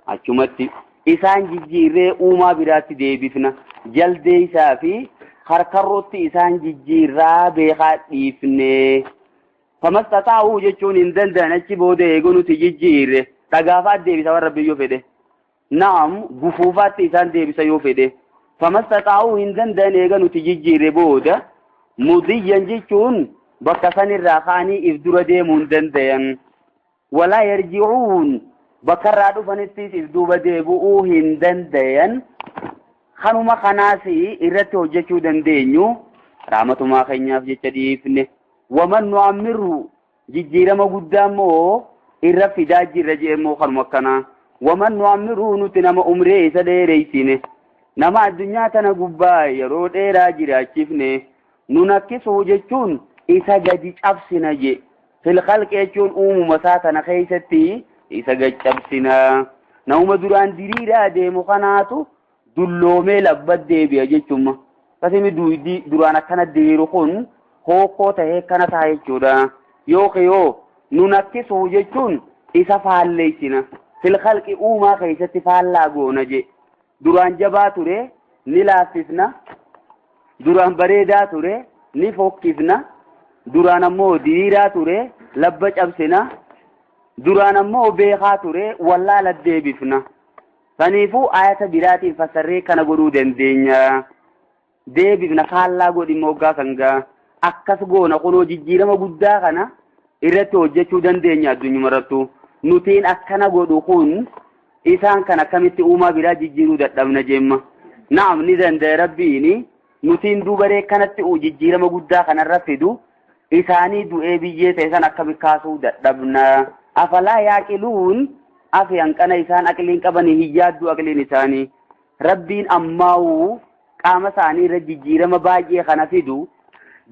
achumatti isaan jijjiirree uumaa biraatti deebifna jaldee isaa fi harkarrootti isaan jijjiirraa beekaa dhiifne. Famastaxaa'uu jechuun hin danda'an achi booda eeguu nuti jijjiirre dhagaafaat deebisa warra biyyoo fedhe. Naam gufuufaatti isaan deebisa yoo fedhe. Famastaxaa'uu hin danda'an eega nuti jijjiirre booda mudiyyan jechuun bakka sanirraa ka'anii if dura deemuu hin danda'an. Walaa yarji'uun bakka irraa dhufanittis if duuba deebi'uu hin danda'an. Kanuma kanaas irratti hojjechuu dandeenyu raamatumaa keenyaaf jecha dhiifne. Waman nu'ammirru jijjiirama guddaa immoo irra fidaa jirra jee immoo kanuma akkanaa. Waman nu'ammirru nuti nama umree isa dheereysine nama addunyaa tana gubbaa yeroo dheeraa jiraachifne nu nakkisuu jechuun isa gadi cabsina je. Fil khalqi jechuun uumuma isaa tana keessatti isa gad cabsina. Nama duraan diriiraa deemu kanaatu dulloomee labbat deebi'a jechuudha. Kasimi duraan akkana diriiru kun hokkoo tahee kana ta'a jechuudha. Yookiin yoo nu nakkisuu jechuun isa faalleessina. Fil khalqi uumaa keessatti faallaa goona je. Duraan jabaa ture ni laaffisna. Duraan bareedaa ture ni fokkisna. Duraan ammoo diriiraa ture labba cabsina. Duraan ammoo beekaa ture wallaala deebifna. Saniifuu ayata biraatiin fassarree kana godhuu dandeenya. Deebifna faallaa godhi moggaa kan gaa. Akkas goona kunoo jijjiirama guddaa kana irratti hojjechuu dandeenya addunyaa irrattu. Nutiin akkana godhu kun isaan kan akkamitti uumaa biraa jijjiiruu dadhabna jemma. Naam ni danda'e rabbiini nutiin dubaree kanatti jijjiirama guddaa kanarra fidu isaanii du'ee biyyee ta'e san akkami kaasuu dadhabna. Afalaa yaaqiluun afi hanqana isaan aqliin qabanii hin yaaddu aqliin isaanii. Rabbiin ammaa'uu qaama isaanii irra jijjiirama baay'ee kana fidu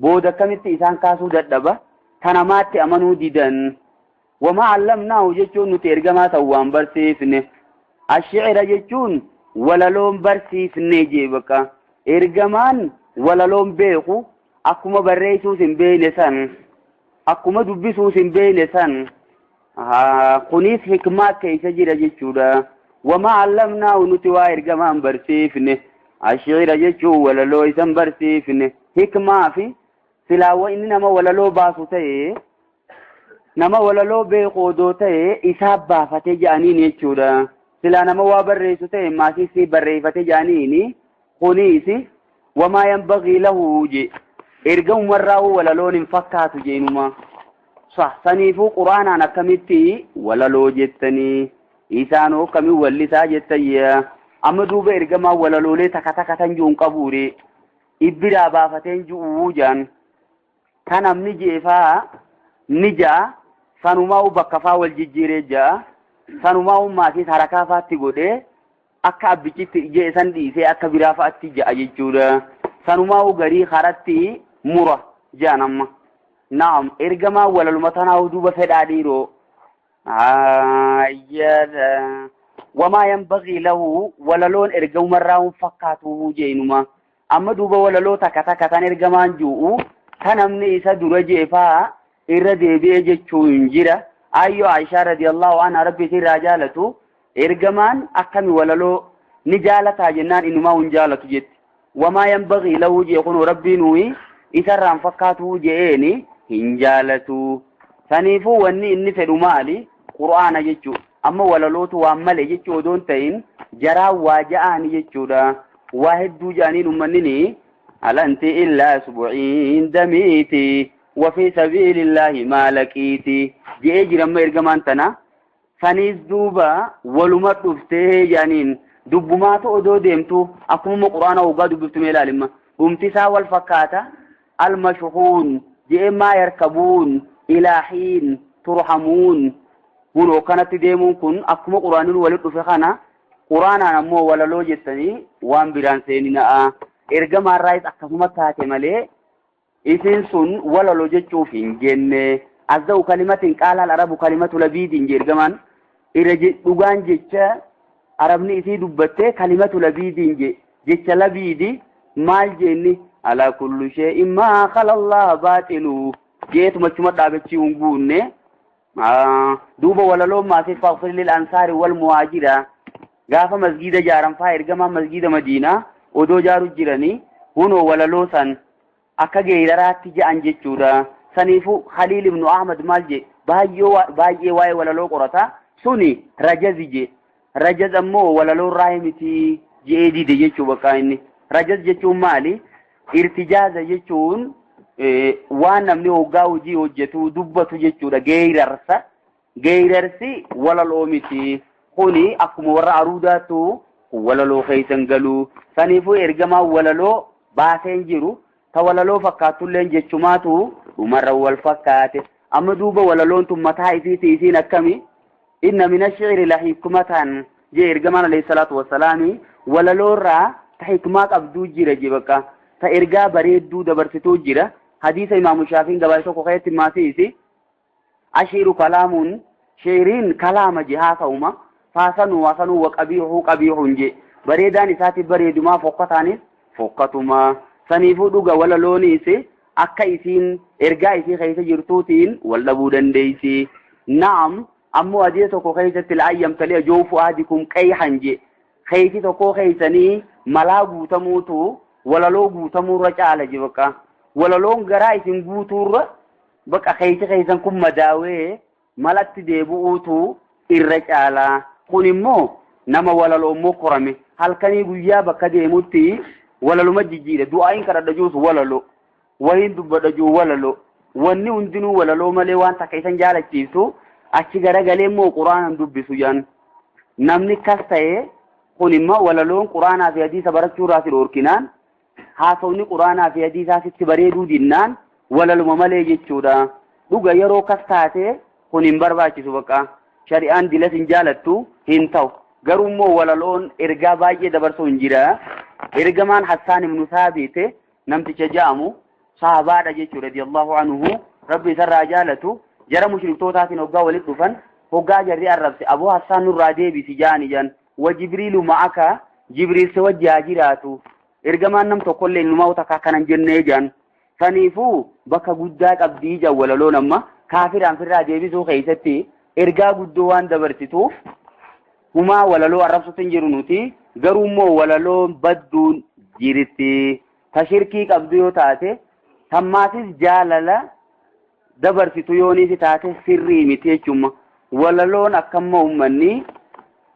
booda akkamitti isaan kaasuu dadhaba. Tanamaatti amanuu didan. Wamaa allamnaahu jechuun nuti ergamaa ta'u waan barsiifne. Ashicira jechuun walaloon barsiifne jee bakka. Ergamaan walaloon beeku akkuma barreessuus hin beekne san akkuma dubbisuus hin beekne san kunis hikmaa keessa jira jechuudha. Wamaa allamnaahu nuti waa ergamaan barsiifne. Ashicira jechuun walaloo isan barsiifne. Hikmaa fi silaawwa inni nama walaloo baasu ta'e nama walaloo beeku odoo ta'e isaa baafatee jedhaniin jechuudha. Silaa nama waa barreessu ta'e maasii barreeffatee jedhaniin kunis wamaa yanbagii lahu je ergamumarraa walaloon hin fakkaatu jeenuma. Saniifuu quraanaan akkamitti walaloo jettanii isaanoo akkamiin wallisaa jettayya. Amma duuba ergamaa walaloolee takka takka tan jiru hin qabuure ibbiraa baafateen ji'uu jaan. Kan namni jeefaa ni ja'a sanumaa bakka faa wal jijjiiree ja'a sanumaa maatii harakaa faatti godhee akka abbichitti ijee san dhiisee akka biraa fa'aatti ja'a jechuudha. Sanumaa garii haratti mura ja'an amma. Naam ergamaa walaluma tanaa duuba fedhaa dhiiroo. Wamaa yanbagii lahu walaloon ergamumarraa hin fakkaatu jeenuma. Amma duuba walaloo takka takka tan ergamaan ji'u ta namni isa dura jeefaa irra deebi'ee jechuu hin jira. Ayyo Aishaa radiyallahu anha rabbi isirraa jaalatu ergamaan akkami walaloo ni jaalataa jennaan inumaa hin jaalatu jetti. Wamaa yanbagii lahu jee kunoo rabbiin nuyi isarraan fakkaatu je'eeni hin jaalatu. Saniifuu wanni inni fedhu maali? Qur'aana jechuu. Amma walalootu waan malee jechuu odoo hin ta'in jaraa waa ja'aani jechuudha. Waa hedduu ja'aniin uummanni alanti illaa subu'iin damiiti wa fi sabiilillaahi maa laqiiti je'ee jira amma ergamaan tana. Saniis duuba waluma dhuftee ja'aniin dubbumaatu odoo deemtu akkuma qur'aana hoggaa dubbiftu mee ilaalimma. Dhumti isaa wal fakkaata. Almashhuun je'ee maa yarkabuun ilaa hiin turhamuun kunoo kanatti deemuun kun akkuma qur'aaniin walitti dhufe kana qur'aanaan ammoo walaloo jettanii waan biraan seeninaa. Ergamaarraayis akkasuma taate malee isin sun walaloo jechuuf hin jenne. Azda'u kalimatin qaala arabu kalimatu labiidin je ergamaan irra dhugaan jecha arabni isii dubbattee kalimatu labiidin je jecha labiidi maal jenni alaa kullu shay'in maa khala Allah baatilu jeetuma chuma dhaabachii hin guunne. Duuba walaloo maasii faghfir lil ansaari wal muhaajira gaafa masgiida jaaran faa ergamaan masgiida Madiinaa odoo jaaru jiranii hunoo walaloo san akka geeraraatti ja'an jechuudha. Saniifuu Khaliil ibnu Ahmad maal je baay'ee waa'ee walaloo qorata suni rajazi je. Rajaz ammoo walaloo irraa miti je'ee dide jechuu bakka inni. Rajaz jechuun maali? Irtijaaza jechuun waan namni hoggaa hojii hojjetu dubbatu jechuudha. Geerarsa. Geerarsi walaloo miti. Kuni akkuma warra aruudaattu walaloo keessan galu. Saniifuu ergamaa walaloo baaseen jiru. Ta walaloo fakkaattulleen jechumaatu dhumarra wal fakkaate. Amma duuba walaloon tun mataa isiiti isiin akkami? Inna mina shi'ri la hikmatan jee ergamaan alayhi salaatu wassalaami walaloorraa ta hikmaa qabduu jira je bakka. Ta ergaa bareedduu dabarsituu jira. Hadiisa imaamu Shaafiin gabaasa tokko keessatti maasiisi. Ashiiru kalaamuun shi'riin kalaama je haasa'uma. Faasanu wasanuu wa qabiihuu qabiihuun je bareedaan isaati bareedumaa, fokkataanis fokkatumaa. Saniifuu dhuga walalooniis akka isiin ergaa isii keessa jirtuutiin wal dhabuu dandeeysi. Na'am, ammoo hadiisa tokko keessatti la'ayyamtalee joofu ahadikum qayhan je, keeysi tokkoo keeysanii malaa guutamuutu walaloo guutamuurra caala je. Bakka walaloon garaa isin guutuurra bakka keeysi keeysan kun madaawee malatti deebi'uutu irra caala. Kun immoo nama walaloo immoo korame halkanii guyyaa bakka deemutti walaluma jijjiire, du'aayin kadhadha juus walalo, wahiin dubbadha juu walalo, wanni hundinuu walaloo malee waan takka isan jaalachiiftu achi garagalee immoo quraanan dubbisu jaan. Namni kas ta'e kun immoo walaloon quraanaa fi hadiisa barachuurraa si dhoorkinaan, haasawni quraanaa fi hadiisaa sitti bareeduu dinnaan walaluma malee jechuudha. Dhuga yeroo kas taate kun hin barbaachisu, bakka shari'aan dilas hin jaalattu hin ta'u. Garuu immoo walaloon ergaa baay'ee dabarsuu hin jira. Ergamaan Hassaan ibnu Saabit namticha ja'amu sahabaadha jechuudha, radiyallahu anhu, rabbi isarraa jaalatu. Jara mushriktootaatiin hoggaa walitti dhufan, hoggaa jarri arrabse, "Aboo Hassaan, nurraa deebisi" jaani jan. "Wa Jibriilu ma'aka, Jibriil si wajji haa jiraatu, ergamaan nam tokkollee inumaa takka akkanan jennee" jan. Saniifuu bakka guddaa qabdii jan. Walaloon amma kaafiraan firraa deebisuu keessatti ergaa guddoo waan dabarsituuf humaa walaloo arrabsutti hin jiru nuti. Garuu immoo walaloon badduun jirti, ta shirkii qabdu yoo taate, tammaasis jaalala dabarsitu yooniif taate sirrii miti jechuudha. Walaloon akkamma uummanni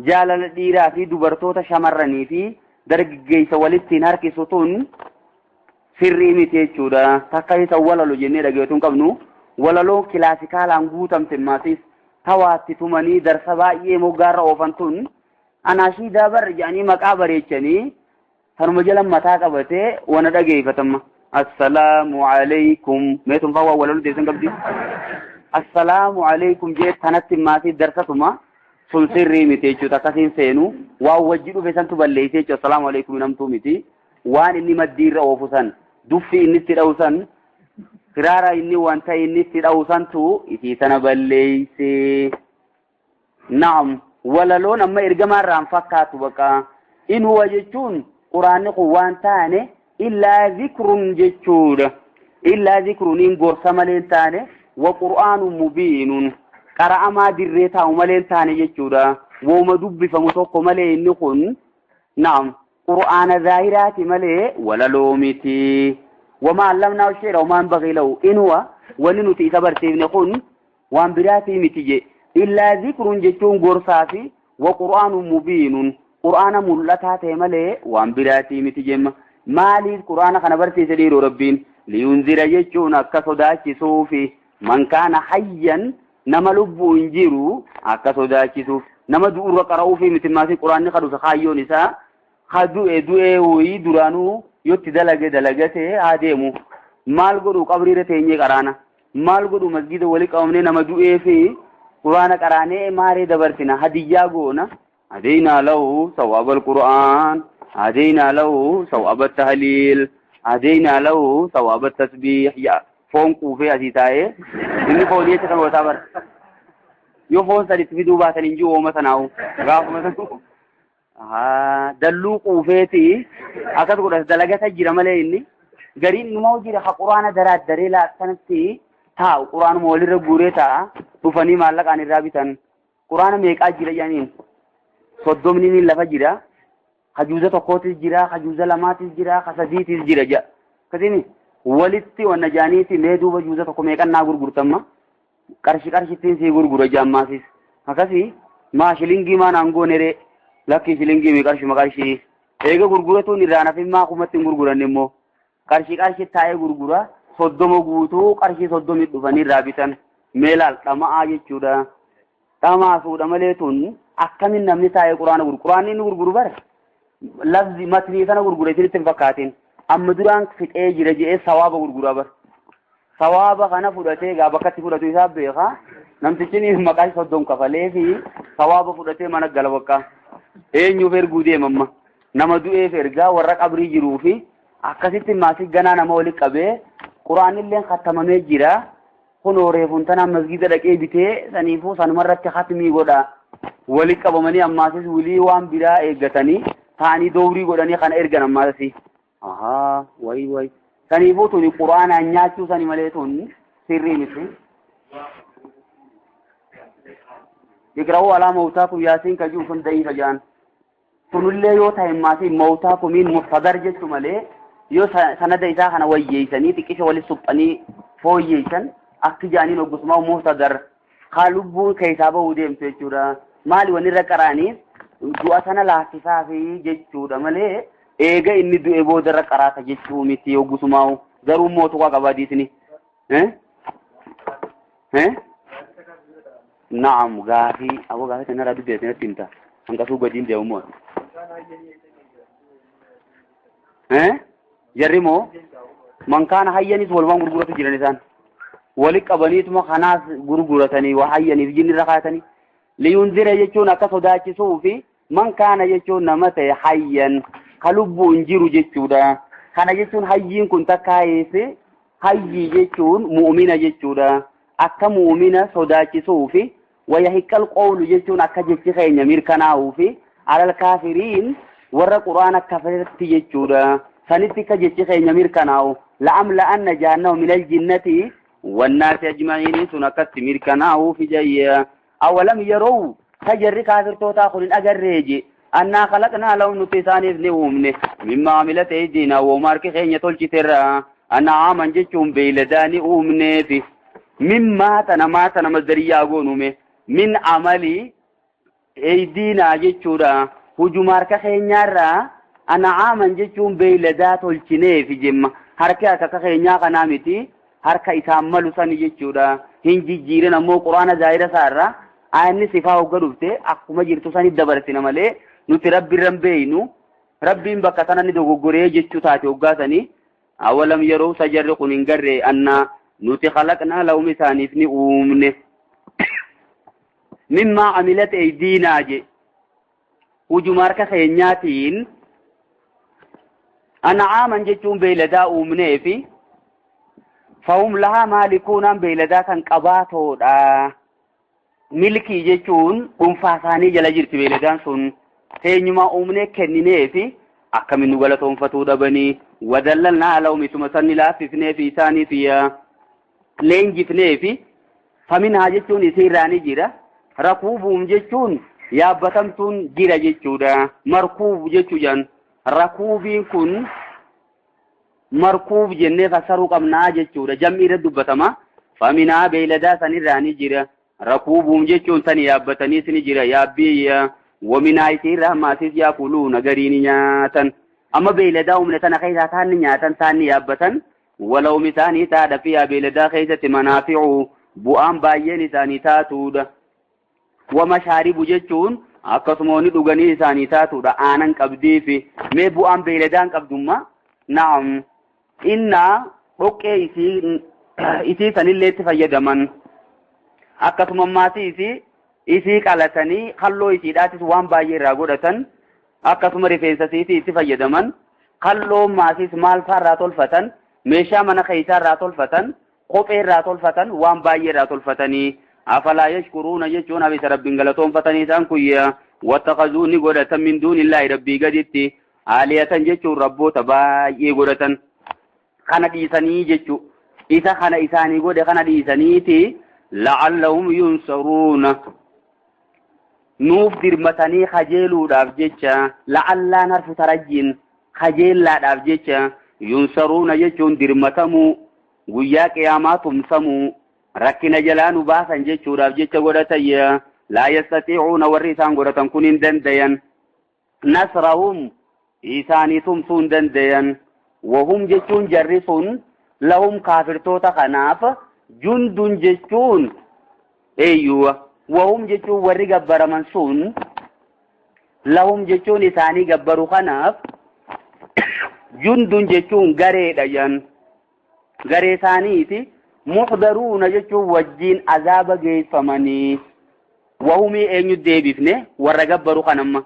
jaalala dhiiraa fi dubartoota, shamarranii fi dargaggeessa walitti hin harkisu tun sirrii miti jechuudha. Takka isa walalu jennee dhageetu hin qabnu. Walaloon kilaasikaalaan guutamte maasis tawaatti tumanii darsa baay'ee moggaarra oofan tun anaashiidaa bar jedhanii maqaa bareechanii tanuma jala mataa qabatee wana dhageeffatama. Assalaamu alaykum meetun faa waan walaluu deebisan qabdi. Assalaamu alaykum jee tanatti maasii darsatuma sun sirrii miti jechuudha. Akkasiin seenu waan wajji dhufe santu balleessee jechuudha. Assalaamu alaykum namtuu miti. Waan inni maddiirra oofu san, duffi inni itti dha'u san, kiraara inni wanta inni itti dha'u santu isii sana balleessee. Naam, walaloon amma ergamaarraan fakkaatu baqa. In huwa jechuun quraanni kun waan taane illaa zikrun jechuudha. Illaa zikrun in gorsa malee hin taane, wa qur'aanun mubiinun qara'amaa dirree taa'u malee hin taane jechuudha. Wooma dubbifamu tokko malee inni kun, naam, qur'aana zaahiraati malee walaloo miti. Wamaa allamnaa shi'ra wamaa yanbagii lahu. In huwa wanni nuti isa barsiifne kun waan biraatii miti je. Illaa zikrun jechuun gorsaa fi wa qur'aanun mubiinun qur'aana mul'ataa ta'e malee waan biraatii miti jemma. Maaliif qur'aana kana barsiise dhiiroo rabbiin? Liyunzira jechuun akka sodaachisuufi, man kaana hayyan, nama lubbuu hin jiru akka sodaachisuuf, nama du'urra qara'uufi miti. Maasii qur'aanni ka dhufe kaayyoon isaa ka du'e du'ee wayii duraanuu yotti dalage dalagate haa deemu. Maal godhu qabriirra teenyee qaraana? Maal godhu masgida wali qabamnee nama du'ee fi quraana qaraanee maaree dabarsina, hadiyyaa goona? Adeynaa lahu sawaaba alqur'aan, adeynaa lahu sawaaba tahliil, adeynaa lahu sawaaba tasbiih. Ya foon quufee asii taa'ee inni foonii achi kan wataa bara yoo foon saditti fiduu baatan hin jiru ooma sanaa'u gaafuma sanuu dalluu quufeeti akkas godhas dalagata jira malee. Inni gariin numa jira ha quraana daraaddaree laakkanatti taa'u, quraanuma walirra guuree taa'a. Dhufanii maallaqaan irraa bitan. Quraana meeqaa jira jedhaniin, 30ni ni lafa jira, hajuuza tokkootis jira, hajuuza lamaatis jira, ha sadiitis jira jedha. Akkasimi walitti wanna jaaniiti. Mee duuba juuza tokko meeqannaa gurgurtamma? Qarshi qarshittiin sii gurgura jaammaasis. Akkasii maa shilingii maa naan gooneree? Lakkii, shilingii mi, qarshuma qarshii eega gurguratuun irraa nafin maa kumatti hin gurguran immoo qarshii qarshii taa'ee gurgura. 30 guutuu qarshii 30 dhufanii irraa bitan. Meelaal dhama'aa jechuudha. Dhamaasuudha malee tun akkamin namni taa'ee quraana gurguru? Quraanni inni gurguru bara lafzi matnii sana gurgure isinitti hin fakkaatin. Amma duraan fixee jira jedhee sawaaba gurguraa bara. Sawaaba kana fudhatee gaa bakkatti fudhatu isaa beeka. Namtichi maqaa 30 kafalee fi sawaaba fudhatee mana gala. Bakka eenyuuf erguu deemamma? Nama du'eef ergaa, warra qabrii jiruu fi akkasitti maasii ganaa nama walitti qabee quraanilleen kattamamee jira. Kunoo reefuun tanaan masgiida dhaqee bitee saniifuu sanumarratti hatmii godha. Wali qabamanii ammaasis wilii waan biraa eeggatanii taanii dowrii godhanii kana ergan ammaasisi. Ahaa, wayi wayi. Saniifuu tuni quraanaan nyaachuu sani malee tun sirrii miti. Iqra'uu alaa mawtaakum yaasiin ka jiru sun da'iifa jedhan. Sunillee yoo ta'e maasii mawtaakumiin muhtadar jechu malee yoo sanada isaa kana wayyeeysanii xiqqisha wali suphanii fooyyeeysan akki jedhaniin oggusumaa muhtadar kaa lubbuun keessaa bahuu deemtu jechuudha. Maali wanni irra qaraaniif du'a sana laaffisaafi jechuudha malee eega inni du'e booda irra qaraata jechuu miti oggusumaa garuu immoo tuqaa qabaa diisni. Na'am gaafii aboo gaafii kanarraa dubbeessi natti himta hanqasuu gadiin deemu moo. Jarri moo man kaana hayyanis walumaan gurguratu jiran isaan wali qabaniituma kanaas gurguratanii waa hayyaniif jinni irra kaatanii liyunzira jechuun akka sodaachisuu fi man kaana jechuun nama ta'e hayyan ka lubbuun jiru jechuudha. Kana jechuun hayyiin kun takkaayeesse hayyii jechuun mu'mina jechuudha. Akka mu'mina sodaachisuu fi wayahiqqal qawlu jechuun akka jechi keenya mirkanaa'uu fi alal kaafiriin warra quraana kafaratti jechuudha. Sanitti akka jechi keenya mirkanaa'u la'amla'anna jahannama minal jinnati wannaasi ajma'iin sun akkatti mirkanaa'uu fi jayya. Awalam yeroo tajarri kaafirtootaa kun hin agarree je annaa khalaqnaa lahum nuti isaaniif ni uumne mimmaa amilat aydiinaa wooma harki keenya tolchiterraa an'aaman jechuun beeyladaa ni uumneefi mimmaa tana maa tana masdariyyaa goonume min amali aydiinaa jechuudha hujuma harka keenyaarraa an'aaman jechuun beeyladaa tolchineefi jemma harki akka keenyaa kanaa miti harka isaan malu sani jechuudha hin jijjiirin ammoo quraana zaahira isaarraa ayinni sifaa hogga dhufte akkuma jirtu sani dabarsina malee nuti rabbi irra beeynu rabbiin bakka sana ni dogoggoree jechuu taate hoggaa sanii awalam yeroo sajarri kun hin garree annaa nuti khalaqnaa lahum isaaniif ni uumne mimmaa amilat aydiinaa je hujuma harka keenyaatiin an'aaman jechuun beeyladaa uumneefi fahum lahaa maalikuunaan beeyladaa kan qabaatoodha. Milkii jechuun dhuunfaa isaanii jala jirti beeyladaan sun teenyumaa uumnee kennineefi akkamiin nu galatoonfatuu dhabanii wadallalnaa lahum isuma sanni laaffifneefi isaaniif leenjifneefi faminhaa jechuun isiirraa ni jira rakuubuum jechuun yaabbatamtuun jira jechuudha markuub jechuu jedhan rakuubiin kun markuub jennee fassaruu qabnaa jechuudha jam'ii irra dubbatama faminhaa beeyladaa sanirraa ni jira rakuubuum jechuun tani yaabbataniis ni jira yaabbii waminaa isiirraa maasis yaakuluuna garii ni nyaatan amma beeyladaa humna tana keessaa taanni nyaatan taanni yaabbatan walahum isaanii taadha fiyaa beeyladaa keessatti manaafi'u bu'aan baay'een isaanii taatuudha wamashaaribu jechuun akkasuma wanni dhuganii isaanii taatuudha aanan qabdiifi mee bu'aan beeyladaan qabdumma na'am innaa dhoqqee isii sanillee itti fayyadaman akkasuma maatii isii qalatanii kalloo isiidhaatis waan baay'ee irraa godhatan akkasuma rifeensa isiitii itti fayyadaman kalloo maasiis maal faa irraa tolfatan meeshaa mana keessaa irraa tolfatan kophee irraa tolfatan waan baay'ee irraa tolfatanii afalaa yashkuruuna jechuun abisa rabbiin galatoonfatanii isaan kuyya wattakazuu ni godhatan min duunillaahi rabbii gaditti aaliyatan jechuun rabboota baay'ee godhatan kana dhiisanii jechuu isa kana isaanii godhe kana dhiisaniiti la'allahum yunsaruuna nuuf dirmatanii kajeeluudhaaf jecha la'allaan harfu tarajjiin kajeellaadhaaf jecha yunsaruuna jechuun dirmatamuu guyyaa qiyaamaa tumsamuu rakkina jalaa nu baasan jechuudhaaf jecha godhatayya laa yastatiicuuna warri isaan godhatan kun hin dandayan nasrahum isaanii tumsuu hin dandayan wahum jechuun jarri sun lahum kaafirtoota kanaaf jundun jechuun eeyyuwa wahum jechuun warri gabbaraman sun lahum jechuun isaanii gabbaru kanaaf jundun jechuun gareedha jan garee isaaniiti muhdaruuna jechuun wajjiin azaaba geeffamanii wahumii eenyu deebifne warra gabbaru kanamma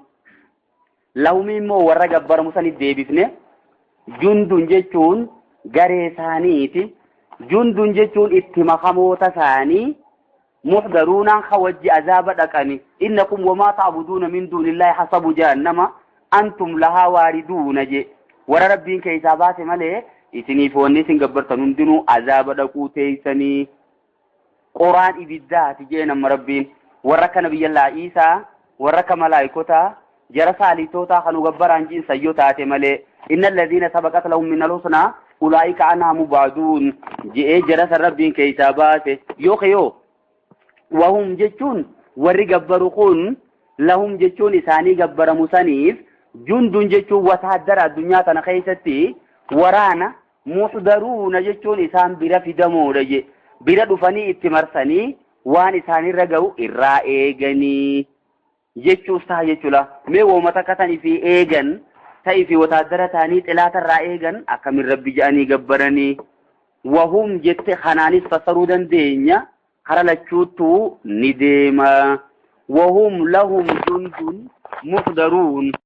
lahumii immoo warra gabbaramu sanit deebifne jundun jechuun garee isaaniiti jundun jechuun itti makamoota isaanii Muhdaruunaan ka wajji azaaba dhaqani. Innakum wamaa ta'buduuna min duunillaahi hasabu jahannama antum lahaa waariduuna je. Warra Rabbiin keessaa baase malee isiniif wanni isin gabbartan hundinuu azaaba dhaquu teeysanii. Qoraan ibiddaati jee nama Rabbiin. Warra akka Nabiyyallaa Iisaa, warra akka malaayikotaa, jara saalitootaa kan gabbaraan jiin sayyoo taate malee. Inna alladhiina sabaqat lahum minal husnaa ulaa'ika anhaa mubaaduun je'ee jara san Rabbiin keessaa baase. Yoo kayoo wahum jechuun warri gabbaru kun lahum jechuun isaanii gabbaramu saniif jundun jechuun wataaddara addunyaa tana keessatti waraana muhdaruuna jechuun isaan bira fidamoodha je bira dhufanii itti marsanii waan isaanirra ga'u irraa eeganii jechuus ta'a jechuudha. Mee wooma takka tan ifii eegan ta ifii wataaddara ta'anii xilaata irraa eegan akkamin rabbi je'anii gabbaranii wahum jette kanaanis fassaruu dandeenya kara lachuuttuu ni deema. Wahum lahum jundun muhdaruun.